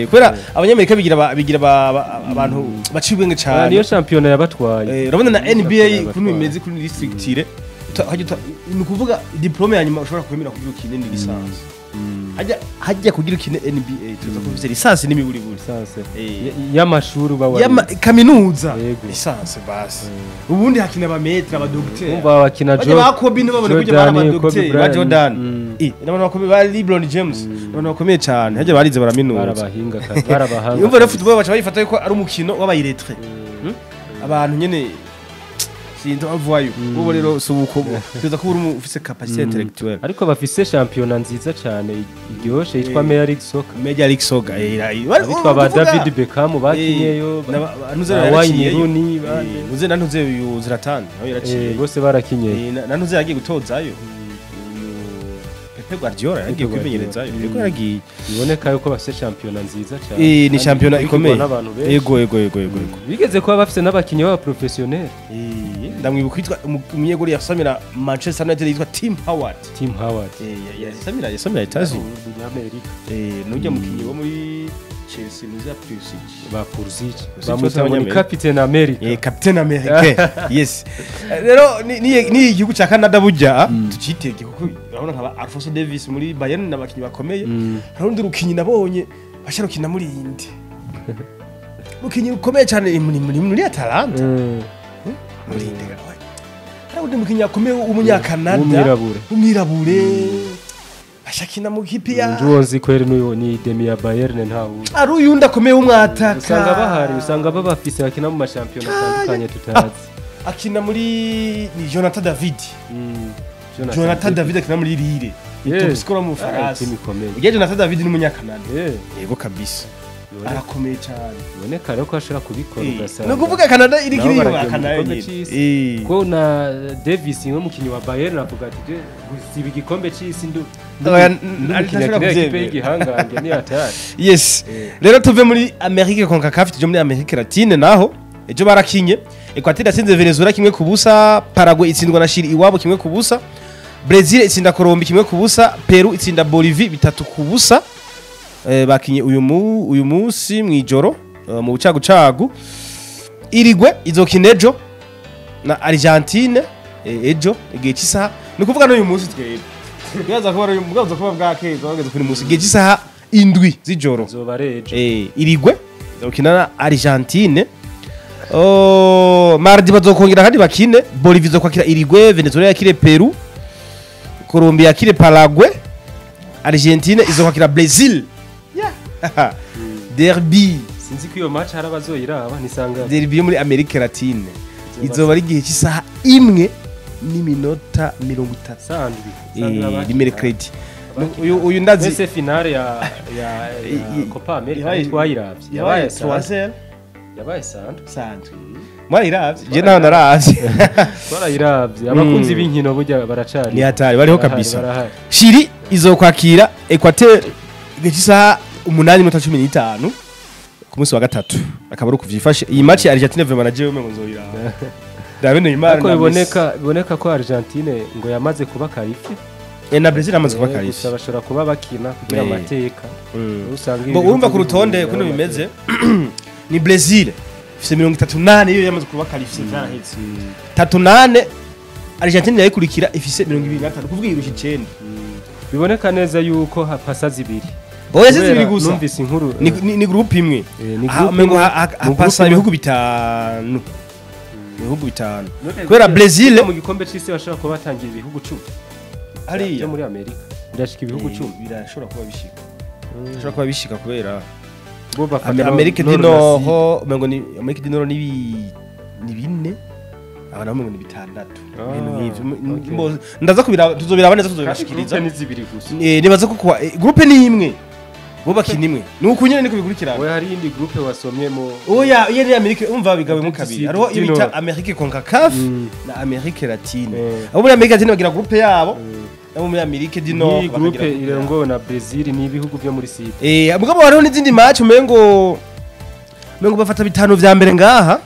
Kubera abanyamerika bigira abantu baciye ubwenge cyane. Niyo shampiyona yabatwaye. Urabona na NBA kuntu imeze kuri districtire. Ni ukuvuga diplome ya nyuma ushobora kwemera kugira ukine ni licence. Hajya kugira ukine NBA tuza kuvuze licence n'imiburiburi. Licence y'amashuri bawa ya kaminuza licence basi. Ubundi hakina ba maître aba docteur. Umva bakina Jordan. Ba Kobe nababone kujya bara ba docteur ba Jordan. N'abantu bakomeye ba LeBron James. N'abantu bakomeye cyane. Hajya barize baraminuza. Barabahinga kandi barabahanga. Yumva rero football baca bayifata yuko ari umukino w'abayiretre. Abantu nyene sinzi avayo. Ubu rero subuko tuza kuba uri ufise capacité intellectuelle. Ariko bafise championnat nziza cyane iryoshe yitwa Major League Soccer. Major League Soccer. Bitwa ba David Beckham bakinyeyo, Wayne Rooney, ntuze na ntuze uyu Zlatan nawe yaraciye. Bose barakinye. Na ntuze yagiye gutozayo. Pep Guardiola yagiye kwimenyerezayo. Yego yaragiye. Biboneka yuko bafise championnat nziza cyane. Ni championnat ikomeye. Yego. Bigeze kuba bafise n'abakinyi b'aba professionnel. Ndamwibuka yitwa umunyegori yasamira Manchester United yitwa Tim Howard. Tim Howard. Yasamira Itazi. Amerika. Nujya mukinyi wo muri Chelsea nuza Pulisic. Ba Pulisic. Bamwita ngo ni Captain America. Captain America. Yes. Rero ni igihugu ca Canada burya tucitege kuko urabona nka Alphonso Davies muri Bayern n'abakinyi bakomeye. Hari undi rukinyi nabonye basharukina muri indi. Rukinyi rukomeye cyane muri Atalanta. Muri indi. Hari undi mukinyi akomeye w'umunyakanada. Umwirabure. Ashakina mu kipe ya Njuonzi kweri n'uyo ni demi ya Bayern ntawe. Ari uyundi akomeye w'umwataka. Usanga bahari, usanga babafise bakina mu mashampiyona atandukanye tutazi. Akina muri ni Jonathan David. Jonathan David akina muri Lille. Ni top scorer mu Faransa. Ugiye Jonathan David ni umunyakanada. Yego kabisa. Arakomeye cyane. Biboneka rero ko ashobora kubikora ugasanga. No kuvuga Canada iri kiri Canada. Ko na Davis niwe mukinyi wa Bayern avuga ati je gusiba igikombe c'isi ndu. Ntashobora kuvyemera igihangange ni atari. Yes. Rero tuve muri Amerique CONCACAF tuje muri Amerique Latine naho ejo barakinye. Equateur yatsinze Venezuela 1-0, Paraguay itsindwa na Chile iwabo 1-0, Brazil itsinda Colombia 1-0, Peru itsinda Bolivie 3-0. Bakinye uyu munsi mwijoro mu bucagucagu. Irigwe izokina ejo na Argentine ejo igihe cy'isaha ni kuvuga n'uyu munsi twebwe bwaza kuba ari bwaza kuba bwakeza bageze kuri munsi igihe cy'isaha 7 z'ijoro zoba rejo. Irigwe izokina na Argentine. Mardi bazokongera kandi bakine. Bolivie izokwakira Irigwe, Venezuela yakire Peru, Colombia yakire Paraguay, Argentine izokwakira Brazil. Derby. Sinzi ko iyo match hari abazoyiraba nisanga. Derby yo muri Amerika Latine izoba ari igihe cy'isaha 1:30 sandwi. Ni mercredi. Uyu ndazi Ese finale ya Copa America twayiravye. Yabaye 3-0. Yabaye sandwi. Mwariravye? Je naho naravye. Twarayiravye. Abakunzi b'inkino burya baracari. Ni hatari bariho kabisa. Chili izokwakira Equateur igihe cy'isaha 8:15 ku munsi wa gatatu. Akaba ari kuvyifashe. Iyi match ya Argentine vraiment naje umengo nzoyiraba. Ndabe Neymar na biboneka ko Argentine ngo yamaze kuba qualifié. Na Brazil amaze kuba qualifié. Gusa bashobora kuba bakina kugira amateka. Usanga ngo urumva ku rutonde kuno bimeze ni Brazil ifise 38 iyo yamaze kuba qualifié vyarahetse. 38 Argentine yayikurikira ifise 25 kuvuga irusha 9. Biboneka neza yuko hapasa zibiri. Oya, si zibiri gusa. Numvise inkuru. Ni groupe imwe. Ni Ah, groupe umengo imwe. Hapasa Mu groupe ibihugu bitanu. Ibihugu bitanu. Kubera Brazil mu gikombe c'isi bashobora kuba batangira ibihugu 10 hariya byo muri Amerika, birashika ibihugu 10. Birashobora kuba bishika. Birashobora kuba bishika kubera Bo bafata Amerika du Nord na Sud. Nord, umengo ni Amerika du Nord ni bine. Aba nabo umengo ni bitandatu. Ah, Ibintu nk'ivyo. okay. Ndaza kubira, tuzobiraba neza, Kandi tuzobibashikiriza. groupe ni zibiri gusa. Nibaza ko kuwa groupe ni imwe. Bo bakina imwe. Ni uku nyene niko bikurikirana. Oya, hari iyindi groupe wasomye mu Oya, iyo ni Amerika, umva, bigabuyemo kabiri. Du Hariho iyo bita Nord. Amerique CONCACAF na Amerique Latine. Abo muri Amerika Latine bagira groupe yabo, nabo muri Amerique du Nord Iyi bakagira groupe groupe yabo. irongowe na Brazil ni ibihugu byo muri Sud. Mugabo hariho n'izindi match umengo bafata bitanu vya mbere ngaha.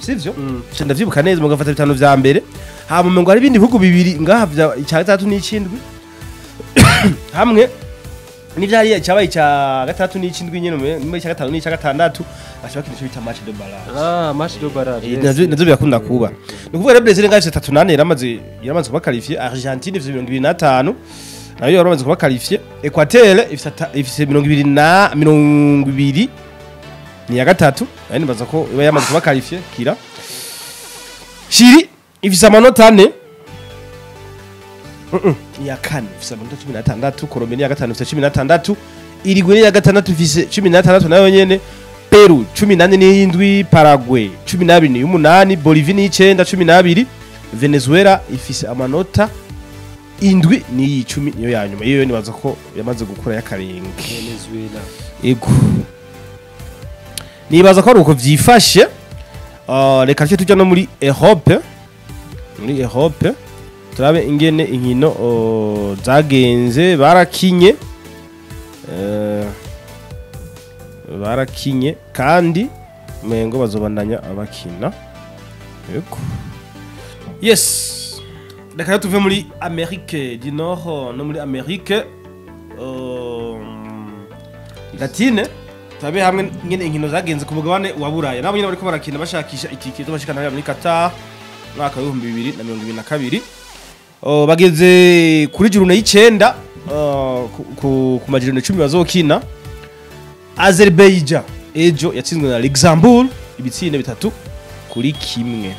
Sivyo? Nca ndavyibuka neza, umengo bafata bitanu vya mbere. Hama umengo hari ibindi bihugu bibiri ngaha vya icya gatatu n'icindwi. Hamwe n'ivyari cyabaye icya gatatu n'icindwi nyene, muri icya gatanu n'icya gatandatu baca bakina ico bita match de barrage. Ah, match de barrage. Navyo birakunda kuba. Ni ukuvuga rero Brazil ngaho ifise 34, yaramaze kuba qualifié. Argentine ifise 25, nayo yaramaze kuba qualifié. Equateur ifise 20, ni ya gatatu, nayo nibaza ko iba yamaze kuba qualifié. Kira Chili ifise amanota 4. Ni ya kane, ifise amanota 16. Colombia ni ya gatanu, ifise 16. Uruguay ni ya gatandatu, ifise 16 nayo nyene. Peru 14 n'indwi, Paraguay 12 n'umunani, Bolivie ni 9, 12. Venezuela ifise amanota 7 ni 10, niyo ya nyuma. Iyo nibaza ko yamaze gukura y'akarenge. Venezuela. Ego. Nibaza ko ari uko vyifashe. Reka tujye tujya no muri Europe. Muri Europe turabe ingene inkino zagenze. Barakinye kandi mengo bazobandanya abakina. Yego. Yes. Reka rero tuve muri Amerique du Nord no muri Amerique Latine, turabe hamwe ingene inkino zagenze ku mugabane wa Buraya. Nabo nyene bariko barakina bashakisha itike zo bashikana muri Qatar mwaka wa 2022. Bageze kuri journée y'icenda, ku ma journées 10 bazokina. Azerbaijan ejo yatsinzwe na Luxembourg ibitsindo 3-1.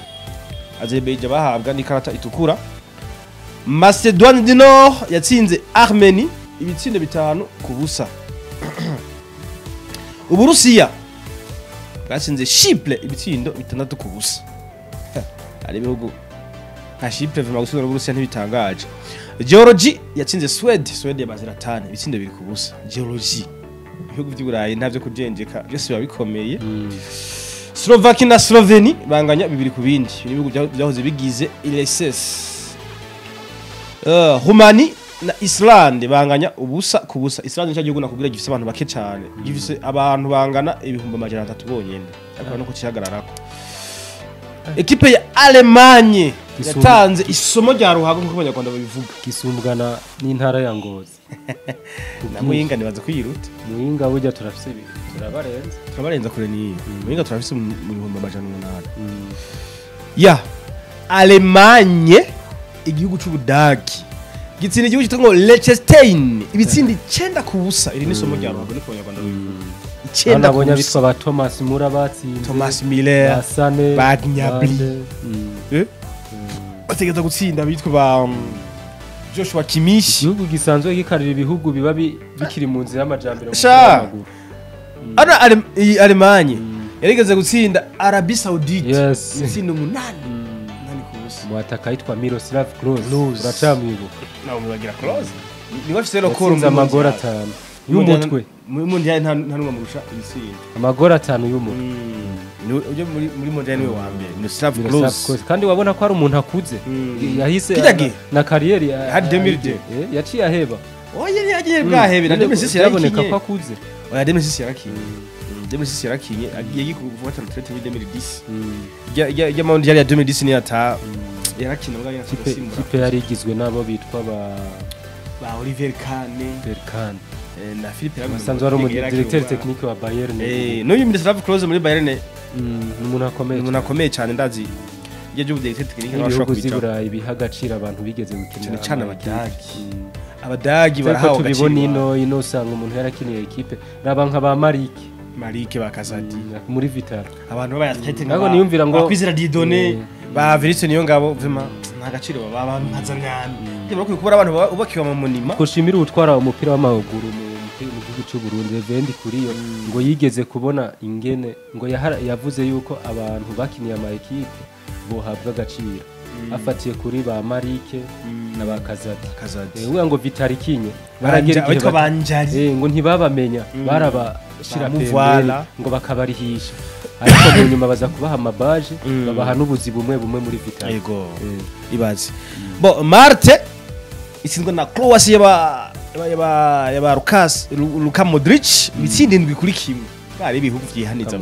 Azerbaijan bahabwa n'ikarata itukura. Macedoine du Nord yatsinze Armenie ibitsindo 5-0. Uburusiya bwatsinze Chypre ibitsindo 6-0. Hari ibihugu nka Chypre vuma gutsinda n'Uburusiya ntibitangaje. Georgie yatsinze Swede, Swede ya Zlatan, ibitsindo 2-0. Georgie, ibihugu vy'Uburayi ntavyo kujenjeka, byose biba bikomeye. Slovakia na Slovenie banganya 2-2. Ni ibihugu vyahoze bigize URSS. Rumani na Islande banganya 0-0. Islande nicyo gihugu nakubwira gifise abantu bake cyane. Gifise abantu bangana 300,000 bonyene. Ariko no kucihagararako. Ekipe ya Allemagne yatanze isomo rya ruhago nkuko Abanyarwanda babivuga. Gisumbwana n'intara ya Ngozi. Na Muyinga nibaza kwiyiruta. Muyinga burya turafise turabarenza. Turabarenza kure niyo. Muyinga turafise mu 800,000. Ya Allemagne, igihugu c'Ubudagi gitsinda igihugu cyitwa ngo Liechtenstein ibitsindo 9-0. Iri ni isomo rya ruhago niko Abanyarwanda babivuga. 9 ku Nabonye busa. abitwa ba Thomas Müller batsinze. Thomas Müller, ba Sané, ba Gnabry. bande. Bategereza gutsinda bitwa ba Joshua Kimmich. Igihugu gisanzwe gikarira ibihugu biba bikiri mu nzira y'amajambere mu Sha. mupira w'amaguru. Ana iyi Allemagne yarigeze gutsinda Arabie Saoudite ibitsindo 8-8-0. Mwataka yitwa Miroslav Klose. Klose. Uracamwibuka? Nawe mwibagira Klose niwe afise record Yatsinze amagori 5 y'umutwe. Muri mondial nta numwe amurusha ibitsindo. Amagori 5 y'umutwe. Niwe ujye muri mondial niwe wa mbere, Miroslav Miroslav Klose. Klose. Kandi wabona ko ari umuntu akuze. Yahise Kirya gihe? na carrière Hari 2002. Yaciye aheba. Oya, ntiyagiye bwahebe na 2006 Byaboneka yarakinye. ko akuze. Oya, 2006 yarakinye. 2006 yarakinye, agiye gufata retraite muri 2010. Ijya mondial ya 2010 niyo ata yarakina mbwa Kipe yatasimbura. Kipe yari igizwe n'abo bitwa ba Ba Oliver Kahn, Berkan. Na Philippe Lahm. Basanzwe ari umu directeur technique wa Bayern. N'uyu Miroslav Klose muri Bayern Ni umuntu akomeye. Ni umuntu akomeye cyane, ndazi iyo by'ubu directeur technique nawe ashobora Ibihugu kubijamo. z'i Burayi biha agaciro abantu bigeze gukina Cyane cyane ama équipe. Abadagi. Abadagi barahawe agaciro. Tubibona ino usanga umuntu yarakiniye ekipe raba nka ba Marike ba Kazadi muri Vitaro, abantu b'abayatlete nka niyumvira ngo Kwizera Didone ba Verise niyo ngabo vraiment nta gaciro baba mpazamyami. Bakwiye kubura abantu ubakiwe mu munima. Koshimira utwara umupira w'amaguru mu gihugu cy'u Burundi Reverend Kuriyo ngo yigeze kubona ingene ngo yavuze yuko abantu bakiniye ama ekipe bohabwa agaciro, afatiye kuri ba Marike na ba Kazadi. Uvuga ngo Vitarikinye baragera igihe ngo ntibabamenya, barabashira pembeni ngo bakabarihisha, ariko mu nyuma baza kubaha amabaje babaha n'ubuzi bumwe bumwe muri Vitari. Yego ibaze. Bo Marte itsindwa na Croatia yaba Luka Modric ibitsinda 7-1. Bari ibihugu vyihaniza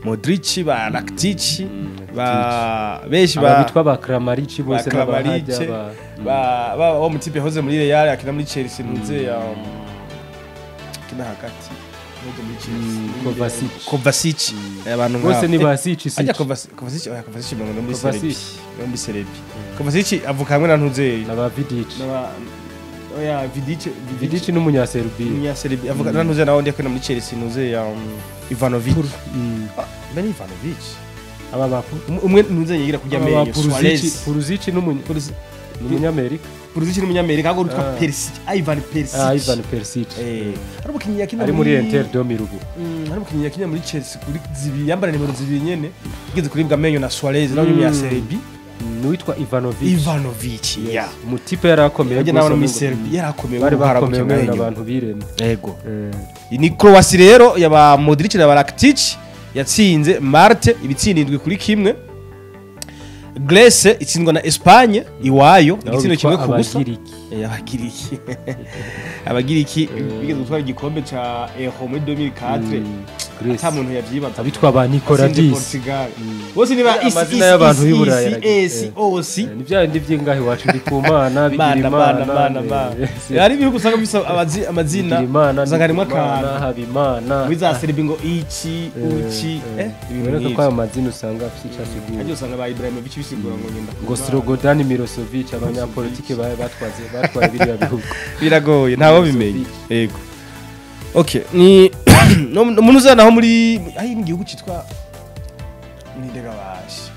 Modric ba Rakitic ba benshi ba bitwa ba Kramaric bose n'abahajya ba ba wa mutipe hoze muri Real akina muri Chelsea ntuze ya kina hagati ntuze muri Chelsea Kovacic abantu nk'abo bose ni Basic ajya Kovacic oya Kovacic ngo muri Serbia Kovacic avuka hamwe na ntuze na ba Vidic oya Vidic n'umunyaserbia avuga na ntuze nawe ndi akina muri Chelsea ntuze ya Ivanovic. Beni Ivanovic aba bapu umwe ntuze yigira kujya amenyo Suarez Pulisic n'umunyamerika Pulisic n'umunyamerika ago rutwa Perisic Ivan Perisic Ivan Perisic ari umukinyi yakina ari muri Inter de Milan. Ari umukinyi yakina muri Chelsea kuri zibi yambara nimero zibiri nyene igeze kuribwa amenyo na Suarez nawe n'umunyaserbia nuwitwa Ivanovic. Ya umutipe yarakomeye gusa muri Serbia yarakomeye bari bakomeye n'abantu biremye. Yego ni Croatia rero yaba Modric na Rakitic yatsinze Marte ibitsinda 7-1. Grèce itsindwa na Espagne iwayo igitsindo 1-0. Abagiriki Abagiriki bigeze gutwara igikombe ca Euro muri 2004 ata muntu yavyibaza abitwa ba Nicolas bose ni ba amazina y'abantu y'Iburaya S O C ni bya ndi byingahe wacu ndi ku Mana bigira Imana yari ibihugu usanga bisa amazina usanga harimo akantu Habimana wiza Serbia ngo iki uki ibintu nk'ibyo ko amazina usanga afite icyo asigura hajye usanga ba Ibrahimovic bisigura ngo ngenda ngo Slobodan Milosevic abanyapolitike batwaze batwaye biriya bihugu biragoye ntabo bimenye. Yego okay ni umuntu uzana muri ayi igihugu citwa Nidegabashi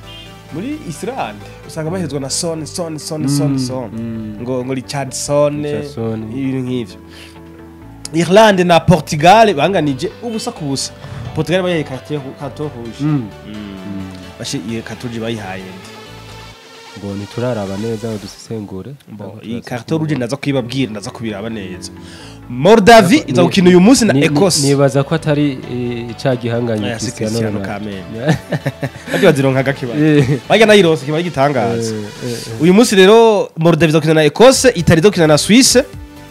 muri Islande usanga bahezwa na Son Son Son Son Son ngo Richardson ibintu nk'ivyo. Irlande na Portugal banganije ubusa ku busa. Portugal bayaye carte rouge. Bashe iye carte rouge bayihaye ndi ngo ntituraraba neza ngo dusesengure. Iyi carte rouge ndaza kwibabwira ndaza kubiraba neza. Moldavi iza gukina uyu munsi na Ecosse. Nibaza ko atari ca gihanganye Cristiano Ronaldo. Bajya bazironka gakiba. Bajya nayirose kiba gitangaza. Uyu munsi rero Moldavi iza gukina na Ecosse, Italy iza gukina na Suisse.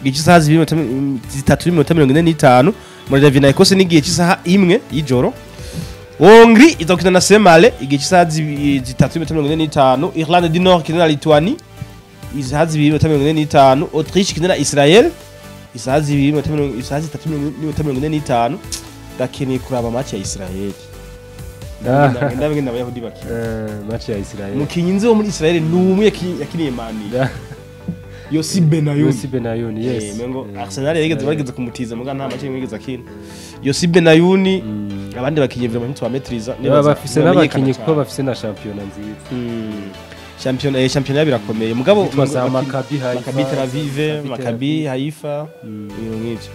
Igihe cy'isaha 3:45. Moldavi na Ecosse n'igihe cy'isaha 1 y'ijoro. Hongrie iza gukina na Semale igihe cy'isaha 3:45. Irlande du Nord ikina na Lituanie isaha 2:45. Autriche ikina na Israel isaha 3:45. Ndakeneye kuraba match ya Israel. Ndabengenda abayahudi bakina match ya Israel. Mukinyi nzi wo muri Israel numwe yakiniye Mani. Yossi Benayoun. Yossi Benayoun, yes. Mengo Arsenal yigeze barigeze kumutiza muga nta match yigeze akina. Yossi Benayoun abandi bakinyi vraiment ntitwametriza niba bafise n'abakinyi kuko bafise na championnat nziza. Championnat birakomeye mugabo za Maccabi Haifa, Maccabi Tel Aviv, Maccabi Haifa ibintu nk'ivyo.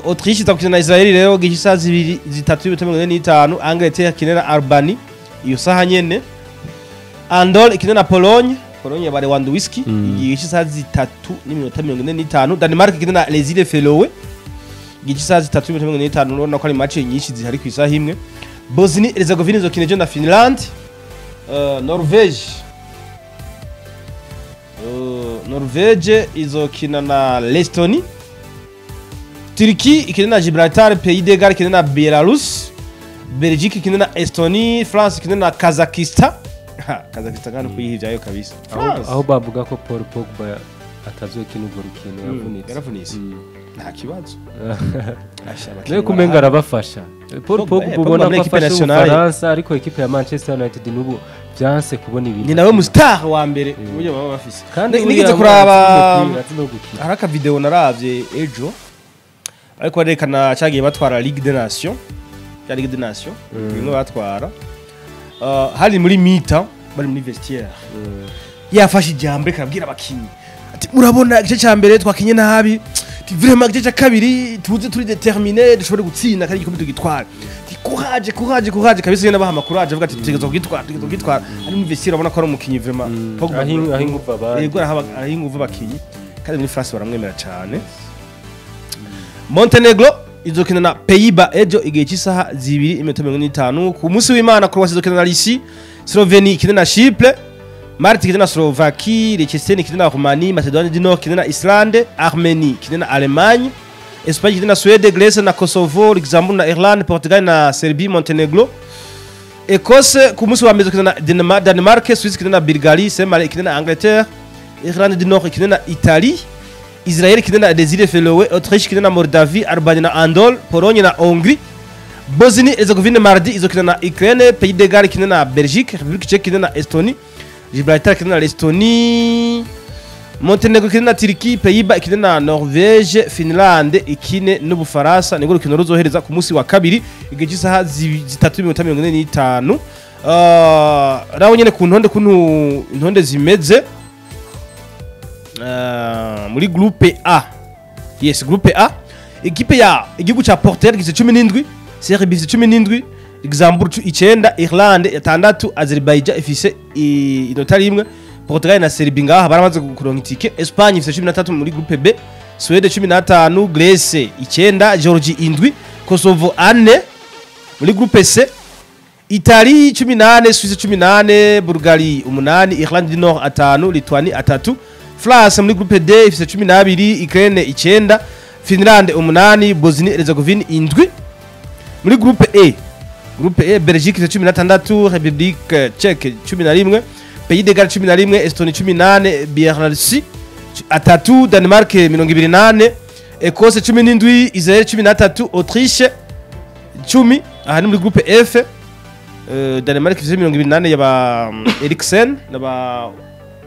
Autriche izakina na Israel rero gihe isaha 3:45. Angleterre ikina na Albany iyo saha nyene. Andorre ikina na Pologne, Pologne ya Lewandowski igihe cy'isaha 3:45. Denmark ikina na Les Îles Feroe igihe cy'isaha 3:45. Urabona ko ari match nyinshi zihari ku isaha imwe. Bosnie Herzegovina izokina ejo na Finland. Norvege Norvege izokina na Estonie. Turquie ikina na Gibraltar, Pays de Galles ikina na Belarus, Belgique ikina na Estonie, France ikina na Kazakhstan. Kazakhstan kandi kuyihivyayo kabisa. Aho bavuga ko Paul Pogba atazokina urwo rukino yavunitse. Yaravunitse. Nta kibazo. Nayo kumenga arabafasha. Paul Pogba ubona ko afasha Ubufaransa ariko equipe ya Manchester United n'ubu Vyanse kubona ibintu. Ni nawe mu star wa mbere burya baba bafise. Kandi nigeze buriya kuraba umupira, azi no gukina. Hari aka video naravye ejo, ariko barerekana cagiye batwara Ligue des Nations, ya Ligue des Nations bimwe batwara. Hari muri mi-temps, bari muri vestiaire, yafashe ijambo reka abwira abakinyi ati: "Murabona igice cya mbere twakinye nabi, ati vraiment igice cya kabiri tuze turi déterminé, dushobore gutsinda kandi igikombe tugitwara, ati courage, courage, courage kabisa." Nyine abaha courage, avuga ati: "Tutegerezwa kugitwara, tutegerezwa kugitwara." Ari muri vestiaire, urabona ko ari umukinyi vraiment Pogba. Aho inguvu abandi. Yego, araha inguvu abakinyi, kandi muri France baramwemera cyane. Montenegro izokina na Pays-Bas ejo igihe cy'isaha 2:45. Ku munsi w'Imana, Croatia izokina na Russie, Slovenie ikina na Chypre, Malte ikina na Slovaquie, Liechtenstein ikina na Roumanie, Macedonia du Nord ikina na Islande, Armenie ikina na Allemagne, Espagne ikina na Suède, Grèce na Kosovo, Luxembourg na Irlande, Portugal na Serbie, Montenegro. Écosse ku munsi wa mbere izokina na Danemark, Suisse ikina na Bulgarie, Saint-Marin ikina na Angleterre, Irlande du Nord ikina na Italie, Israel ikina na des Îles Féroé, Autriche ikina na Moldavie, Albanie na Andorre, Pologne na Hongrie, Bosnie Herzegovine mardi izokina na Ukraine, Pays de Galles ikina na Belgique, République Tchèque ikina na Estonie, Gibraltar ikina na l'Estonie, Montenegro ikina na Turquie, Pays-Bas ikina na Norvège, Finlande ikine n'Ubufaransa. Nibwo rukino ruzohereza ku munsi wa kabiri igihe cy'isaha 3:45. Naho nyene ku ntonde, kuntu intonde zimeze, muri groupe A, yes, groupe A, ekipe ya igihugu ca Portugal gifise 17, Serbie ifise 17, Luxembourg 9, Irlande 6, Azerbaijan ifise inota rimwe. Portugal na Serbie ngaha baramaze kuronka itike. Espagne ifise 13 muri groupe B, Suède 15, Grèce 9, Georgie 7, Kosovo 4. Muri groupe C, Italie 18, Suisse 18, Bulgarie 8, Irlande du Nord 5, Lituanie 3. France muri groupe D ifise 12, Ukraine 9, Finlande 8, Bosnie Herzegovine 7. Muri groupe E, groupe E, Belgique ifise 16, République Tchèque 11, Pays de Galles 11, Estonie 18, Biélorussie 3, Danemark 24, Écosse 17, Israël 13, Autriche 10. Aha ni muri groupe F. Danemark ifise 28 yaba Eriksen n'aba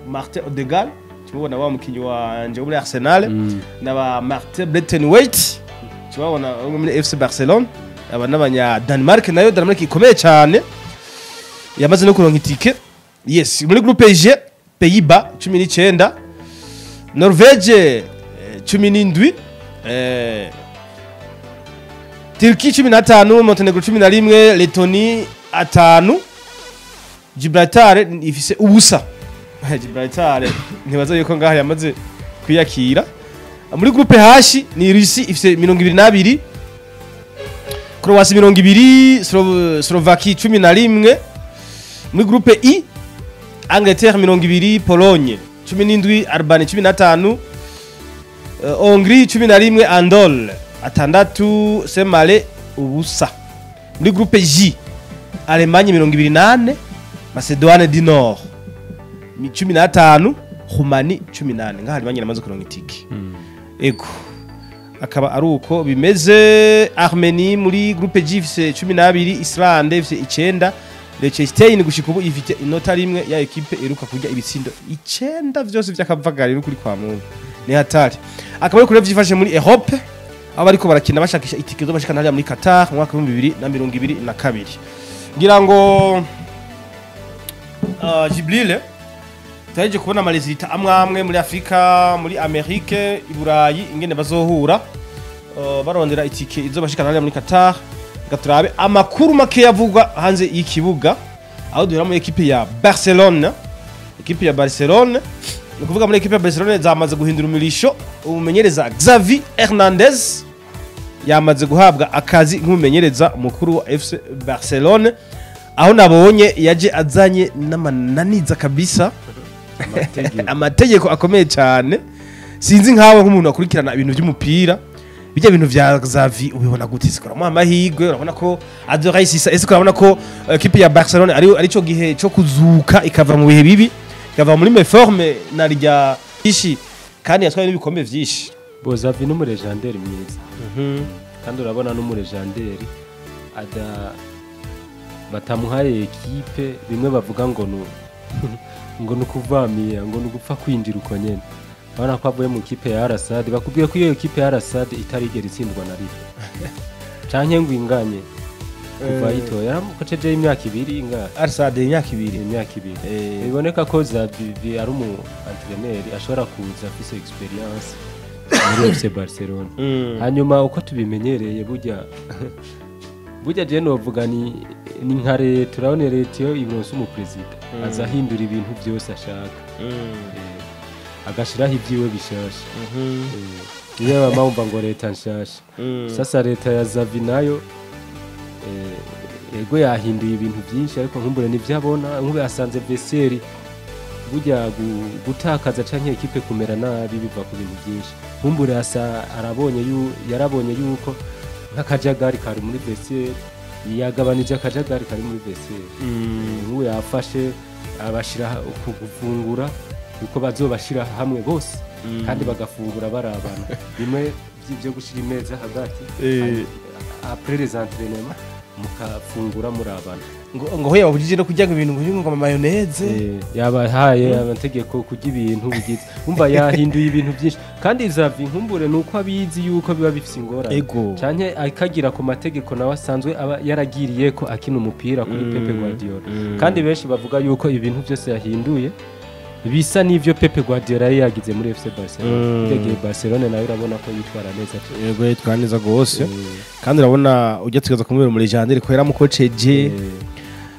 Martin Odegaard, tumubona wa mukinyi wanje wo muri Arsenal, n'aba Martin Braithwaite, tubabona wo muri FC Barcelone. Aba n'abanya Danemark, nayo Danemark ikomeye cyane, yamaze no kuronka itike. Yes, muri groupe G, Pays-Bas 19, Norvège 17, Turquie 15, Montenegro 11, Lettonie 5, Gibraltar ifise ubusa. Gibraltar ntibaza yuko ngaha yamaze kwiyakira. Muri groupe H ni Russie ifise 22, Croatie 20, Slovaquie 11. Muri groupe I, Angleterre 20, Pologne 17, Albanie 15, Hongrie 11, Andorre 6, Saint-Malo ubusa. Muri groupe J, Allemagne 24, Macedoine du Nord 15, Roumanie 18. Ngaha Allemagne yaramaze kuronka itike. Ego, akaba ari uko bimeze. Armenie muri groupe G ifise 12, Islande ifise 9, Liechtenstein gushika ubu ifite inota rimwe, ya ekipe iruka kurya ibitsindo 9 vyose vy'akavagari kuri kwa Mungu, ni hatari. Akaba ari kure vyifashe muri Europe, aho bariko barakina bashakisha itike zo bashikana hariya muri Qatar mu mwaka wa 2022. Ngira ngo Jibril, turaje kubona ama résultats amwe amwe muri Afrika, muri Amerike, i Burayi, ingene bazohura barondera itike izo bashikana hariya muri Qatar. Reka turabe amakuru make yavugwa hanze y'ikibuga, aho duhera muri ekipe ya Barcelone. Ekipe ya Barcelone, ni ukuvuga muri ekipe ya Barcelone zamaze guhindura umurisho. Umumenyereza Xavi Hernandez yamaze guhabwa akazi nk'umumenyereza mukuru wa FC Barcelone, aho nabonye yaje azanye n'amananiza kabisa, amategeko akomeye cyane. Sinzi nkawe nk'umuntu akurikirana ibintu by'umupira, bijya bintu vya Xavi ubibona gute? Ese uramuha amahirwe? Urabona ko azorayisisa? Ese urabona ko ekipe ya Barcelone ari cyo gihe cyo kuzuka, ikava mu bihe bibi, ikava muri méforme na rya ishi, kandi yatwaye n'ibikombe vyinshi? Bo, Xavi n'umu légendaire mwiza, kandi urabona n'umu légendaire ada Batamuhaye ekipe, bimwe bavuga ngo nu ngo nukuvamiya, ngo nugupfa kwinjira uko nyene. Urabona ko avuye mu kipe ya Al Sadd, bakubwiye ko iyo ekipe ya Al Sadd itarigera itsindwa na rimwe canke ngo inganye kuva yitoye. Yaramukocejeho imyaka 2 ingahe? Al Sadd imyaka 2. Imyaka 2. Biboneka ko Xavi ari umu entraîneur ashobora kuza afise experience muri FC Barcelona. Hanyuma uko tubimenyereye, burya je novuga ni nka leta. Urabona leta iyo ironse umuperezida aza ahindura ibintu byose ashaka, agashiraho ibyiwe bishasha. Niyo bama wumva ngo leta nshasha. Sasa leta ya Xavi nayo, ego yahinduye ibintu byinshi, ariko nkumbure nivyo abona. Nkube asanze vestiaire, burya gutakaza canke ekipe kumera nabi biva ku bintu byinshi. Nkumbure asa arabonye yarabonye yuko nk'akajagari kari muri vestiaire, yagabanije akajagari kari muri vestiaire. Nk'ubu yafashe abashira ku gufungura, uko bazobashira hamwe bose kandi bagafungura barabana, bimwe byo gushira imeza hagati, après les entraînements mukafungura murabana. Ngo ho yababujije no kurya ngo ibintu ngo mayonnaise. Yabahaye amategeko kurya ibintu bigize. Umva, yahinduye ibintu byinshi, kandi Xavi nkumbure nuko abizi yuko biba bifise ingorane, canke akagira ku mategeko nawe asanzwe aba yaragiriye ko akina umupira kuri Pep Guardiola. Kandi benshi bavuga yuko ibintu byose yahinduye bisa n'ivyo Pep Guardiola yari yagize muri FC Barcelona. Yagiye Barcelona nawe urabona ko yitwara neza cyane. Yego, yitwara neza gose. Kandi urabona ujya tugaza kumubera muri légendaire ko yaramukoceje,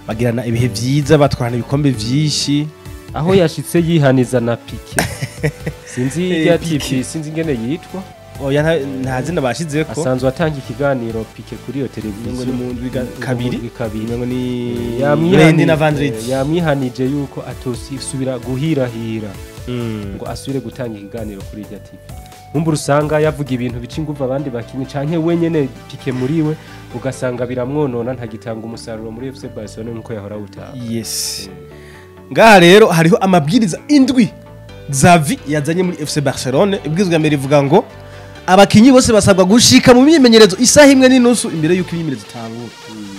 bagirana ibihe vyiza, batwarana ibikombe vyinshi. Aho yashitse yihaniza na Pique, sinzi irya Pique. TV, sinzi ingene yitwa. Oya, nta zina bashizeko. Asanzwe atanga ikiganiro Pique kuri iyo Ngo televiziyo. ni mu ndwi kabiri. Mu ndwi kabiri. Ngo ni lundi na vendredi. Yamwihanije yuko atosubira guhirahira ngo asubire gutanga ikiganiro kuri irya TV. Nkumbura usanga yavuga ibintu bica inguvu abandi bakinyi canke wenyene Pique muri we, ugasanga biramwonona, ntagitanga umusaruro muri FC Barcelona nkuko yahora awutanga. Yes, ngaha rero hariho amabwiriza 7 Xavi yazanye muri FC Barcelone. Ibwirizwa mbere ivuga ngo abakinyi bose basabwa gushika mu myimenyerezo isaha 1:30 imbere y'uko imyimenyerezo itangura.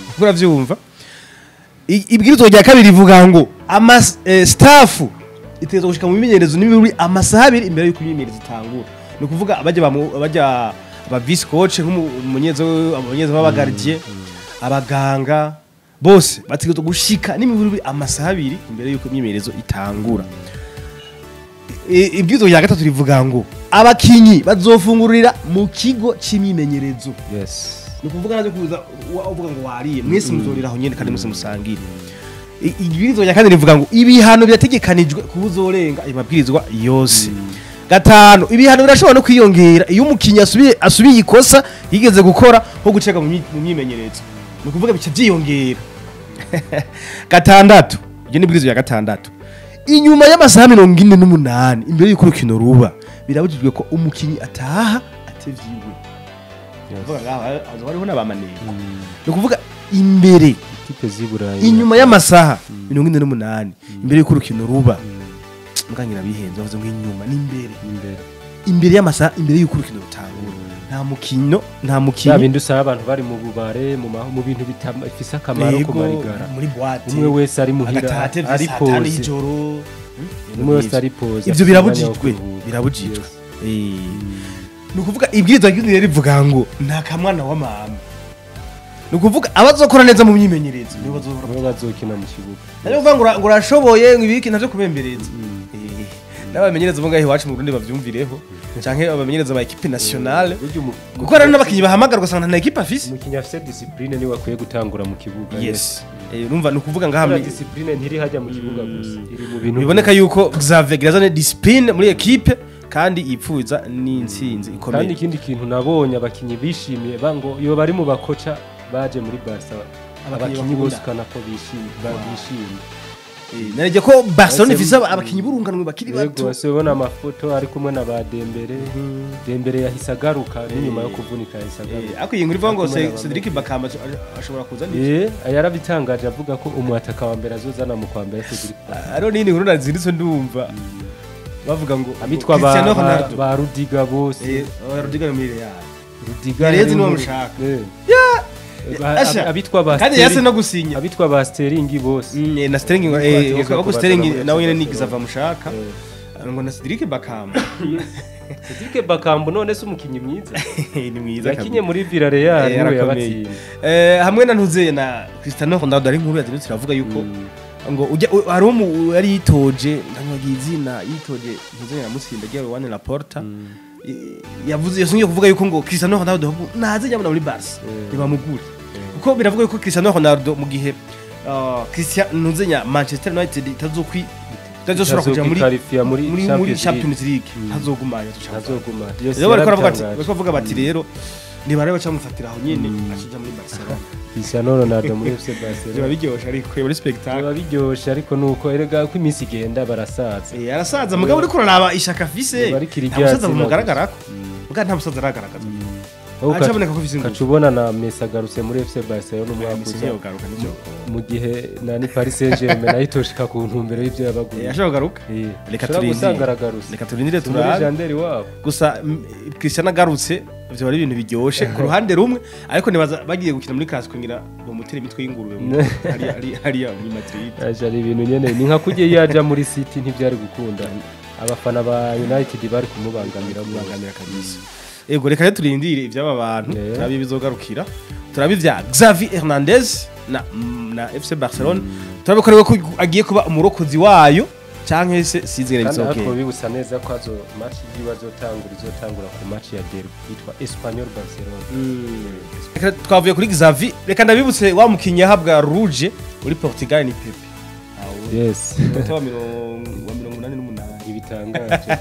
Kuko uravyumva, ibwirizwa rya kabiri rivuga ngo ama staff itegerezwa gushika mu myimenyerezo n'ibiri amasaha 2 imbere y'uko imyimenyerezo itangura. Ni ukuvuga bajya aba vice coach, nk'umunyezo, abanyezo b'aba gardien, abaganga bose bategerezwa gushika n'imibiri amasaha 2 imbere y'uko imyimenyerezo itangura. Ibwirizwa rya gatatu rivuga ngo abakinyi bazofungurira mu kigo c'imyimenyerezo. Ni ukuvuga navyo kuza uvuga ngo wariye, mwese muzorira aho nyene kandi mwese musangire. Ibwirizwa rya kane rivuga ngo ibihano birategekanijwe kubuzorenga ayo mabwirizwa yose. Gatanu, ibihano birashobora no kwiyongera iyo umukinyi asubiye ikosa yigeze gukora nko gucega mu myimenyerezo. Ni ukuvuga bica vyiyongera. Gatandatu, iryo ni ibwirizwa rya gatandatu: inyuma y'amasaha 48 imbere y'uko urukino ruba, birabujijwe ko umukinyi ataha atevye iwe. Kuvuga ngaho hazoba hariho n'abamaneko. Ni ukuvuga imbere Ikipe z'i Burayi inyuma y'amasaha 48 imbere y'uko urukino ruba. Mugangira bihenze, bavuze ngo inyuma n'imbere. Imbere. Imbere y'amasaha imbere y'uko urukino rutangura, nta mukino, nta Bya mukinyi bindi usanga abantu bari mu bubare, mu bintu bifise akamaro ku Yego, marigara, muri boîte, umwe wese ari muhira, agataha atevye ari saa 5 pose, y'ijoro. Umwe wese ari pose, Ivyo afise birabujijwe. umwanya wo kuruhuka. Birabujijwe. Yes. Ni ukuvuga ibwirizwa ry'inzu rivuga ngo nta kamwana wa mama. Ni ukuvuga abazokora neza mu myimenyerezo nibo bazohora Nibo bazokina mu kibuga. Nari kuvuga ngo urashoboye, ngo ibiki ntavyo kubembereza. N'abamenyereza bo ngaho iwacu mu Burundi bavyumvireho, canke abamenyereza ba équipe nationale, Burya kuko hari n'abakinyi bahamagarwa ugasanga nta équipe afise. Umukinyi afise discipline niwe akwiye gutangura mu kibuga. Yes. Urumva, ni ukuvuga ngaha Kubera discipline ntiri hajya mu kibuga gusa, iri mu bintu biboneka yuko Xavier yazanye discipline muri équipe kandi yipfuza n'intsinzi Kandi ikomeye. ikindi kintu nabonye, abakinyi bishimiye bango iyo bari mu bakoca baje muri Barca, Abakinyi abakinyi bose bakunda. ukana ko bishimye, bishimye. Narebye ko Barcelona Ese- ifise abakinyi b'urunganwe bakiri bato. Yego, se ubona amafoto ari kumwe na ba Dembele. Dembele yahise agaruka n'inyuma yo kuvunika, yahise agaruka. Ariko iyi nkuru ivuga ngo Ari kumwe na ba Cedric Bakamba ashobora kuza ni Yarabitangaje avuga ko umwataka wa mbere azozana mu kwa mbere Cedric Bakamba. Hariho n'iyindi nkuru nazindutse ndumva bavuga ngo Abitwa ba, Cristiano ba, Ronaldo. ba Rudiga bose. Oya, Rudiga ni muri Real. Rudiga Perez yari niwe muri- mushaka. Abitwa ba kandi yase no gusinya abitwa ba Sterling bose na Sterling ko Sterling nawe nyene ni Xavi amushaka ngo na Cedric Bakambu. Cedric Bakambu none se umukinyi mwiza ni mwiza yakinye muri Villarreal niwe yabatsinze hamwe na Ntuzeye na Cristiano Ronaldo ari inkuru yazindutse iravuga yuko ngo ujya hari umu yari yitoje ndamwagiye izina yitoje Ntuzeye na Mutsinda agiye Juan Laporta yavuze yasungiye kuvuga yuko ngo Cristiano Ronaldo naze nyamuna muri Barca ntibamugure kuko biravuga yuko Cristiano Ronaldo mu gihe Cristiano Ntuzenya Manchester United itazokwi tazoshobora kuja muri Champions League ntazogumanya ntazogumanya rero bariko baravuga ati bariko bati rero nibarebe bacamufatira aho nyene ashija muri Barcelona Cristiano Ronaldo muri FC Barcelona biba biryoshe ariko muri spectacle biba biryoshe ariko nuko erega ko iminsi igenda barasaza arasaza mugabo uriko uraraba ishaka afise nta musaza bumugaragarako muga nta musaza aragaragaza acaboneka ko afise ingufu kacubona na Messi agarutse muri FC Barcelona umwaka uza mu gihe nani Paris Saint-Germain nayo itoshika ku ntumbero y'ivyo yabaguye ashobora kugaruka reka turindire reka turindire turabe gusa Cristiano agarutse ivyo bari ibintu biryoshe ku ruhande rumwe ariko nibaza bagiye gukina muri classico ngira bamutera imitwe y'ingurube hariya muri Madrid aje ari ibintu nyene ni nka kujye yaja muri City ntivyari gukunda abafana ba United bari kumubangamira kabisa. Ego reka turindire ivy'aba bantu turabi bizogarukira turabi vya Xavi Hernandez na FC Barcelona turabikorewe ko agiye kuba umurokozi wayo canke se sizere bizogenda kandi bibutsa neza ko azo match yiwe izotangura ku match ya derby yitwa Espanyol Barcelona. Reka twavuye kuri Xavi reka ndabibutse wa mukinyi yahabwa rouge muri Portugal ni Pepe. Yes. Wa 88 ibitangaje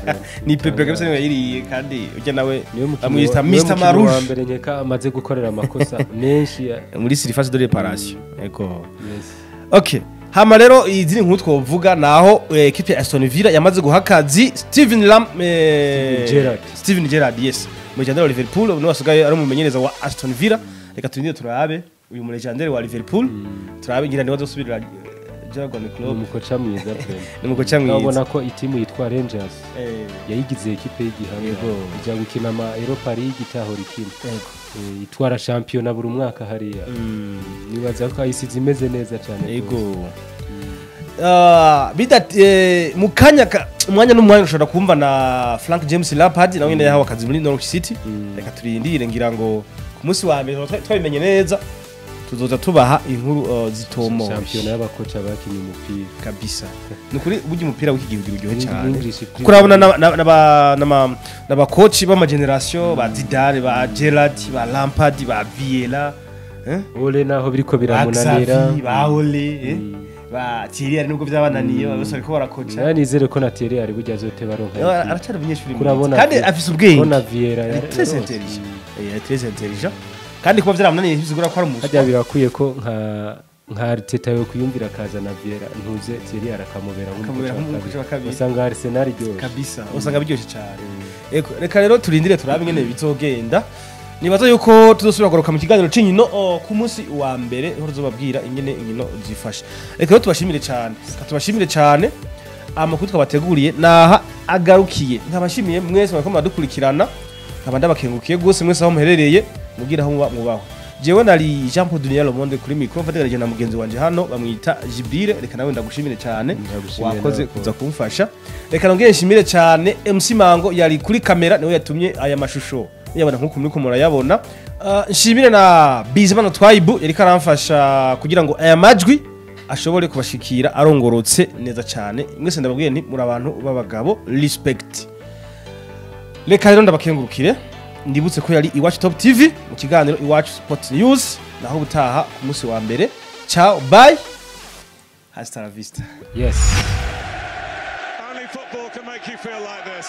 ni Pepe kabisa niwe yiriye kandi ujya nawe amwita Mr Marouge wa mbere nkeka amaze gukorera amakosa menshi muri surface de réparation. Ego. Yes. Okay. Hama rero izindi nkuru twovuga naho equipe ya Aston Villa yamaze guha akazi Steven Gerrard yes. Mu legendary wa Liverpool no wasigaye ari umumenyereza wa Aston Villa. Reka turindire turabe uyu mu legendary wa Liverpool turabe ngira niwe azosubirira Jurgen Klopp. Umukoca mwiza pe. Ni umukoca mwiza. Urabona ko itimu yitwa Rangers yayigize equipe y'igihanga ijya gukina ama Europa League itahora ikina. Itwara shampiyona buri mwaka hariya. Nibaza ko ayisize imeze neza cyane. Yego. Mu kanya umwanya n'umwanya ushobora kumva na Frank James Lampard nawe nyine yahawe akazi muri Norwich City. Reka turindire ngira ngo ku munsi wa mbere twabimenye neza tuzoza tubaha inkuru zitomo shampiyona y'abakoca bakinye umupira kabisa. Nukuri burya umupira w'ikigihugu uryohe cyane kurabona n'abakoci b'ama generation ba Zidane ba Gerrard ba Lampard ba Vieira Ole naho biriko biramunanira ba Ole ba Thierry ari nubwo byabananiye bose ariko barakoca. Nizere ko na Thierry ari burya azote baronka aracari umunyeshuri kandi afise ubwenge na Vieira ari très intelligent très intelligent kandi kuba byaramunaniye ntibizigura ko ari umuswa. Hajya birakwiye ko nka Arteta yo kuyumvira kaza na Vieira ntuze Thierry arakamubera nk'umukoca wa kabiri usanga Arsenal iryoshye kabisa usanga biryoshye cyane. Eko reka rero turindire turabe ingene bizogenda. Nibaza yuko tuzosubira kugaruka mu kiganiro c'inkino ku munsi wa mbere aho tuzobabwira ingene inkino zifashe. Reka rero tubashimire cyane tubashimire cyane amakuru twabateguriye naha agarukiye. Nkabashimiye mwese bariko muradukurikirana nkaba ndabakengukiye gose mwese aho muherereye mugira aho mubaho. Jewe nari Jean Paul Dunia Le Monde kuri micro mfateganije na mugenzi wanje hano bamwita Jibril. Reka nawe ndagushimire cyane wakoze kuza kumfasha. Reka nongere nshimire cyane MC Mango yari kuri kamera niwe yatumye aya mashusho yabona nkuko muri ko murayabona. Nshimire na Bizimana Twaibu yari karamfasha kugira ngo aya majwi ashobore kubashikira arongorotse neza cyane. Mwese ndababwiye nti muri abantu b'abagabo respect. Reka rero ndabakengurukire ndibutse ko yari Iwacu Top TV mu kiganiro Iwacu Sport News naho ubutaha ku munsi wa mbere. Ciao, bye, hasta la vista. Yes. Only football can make you feel like this.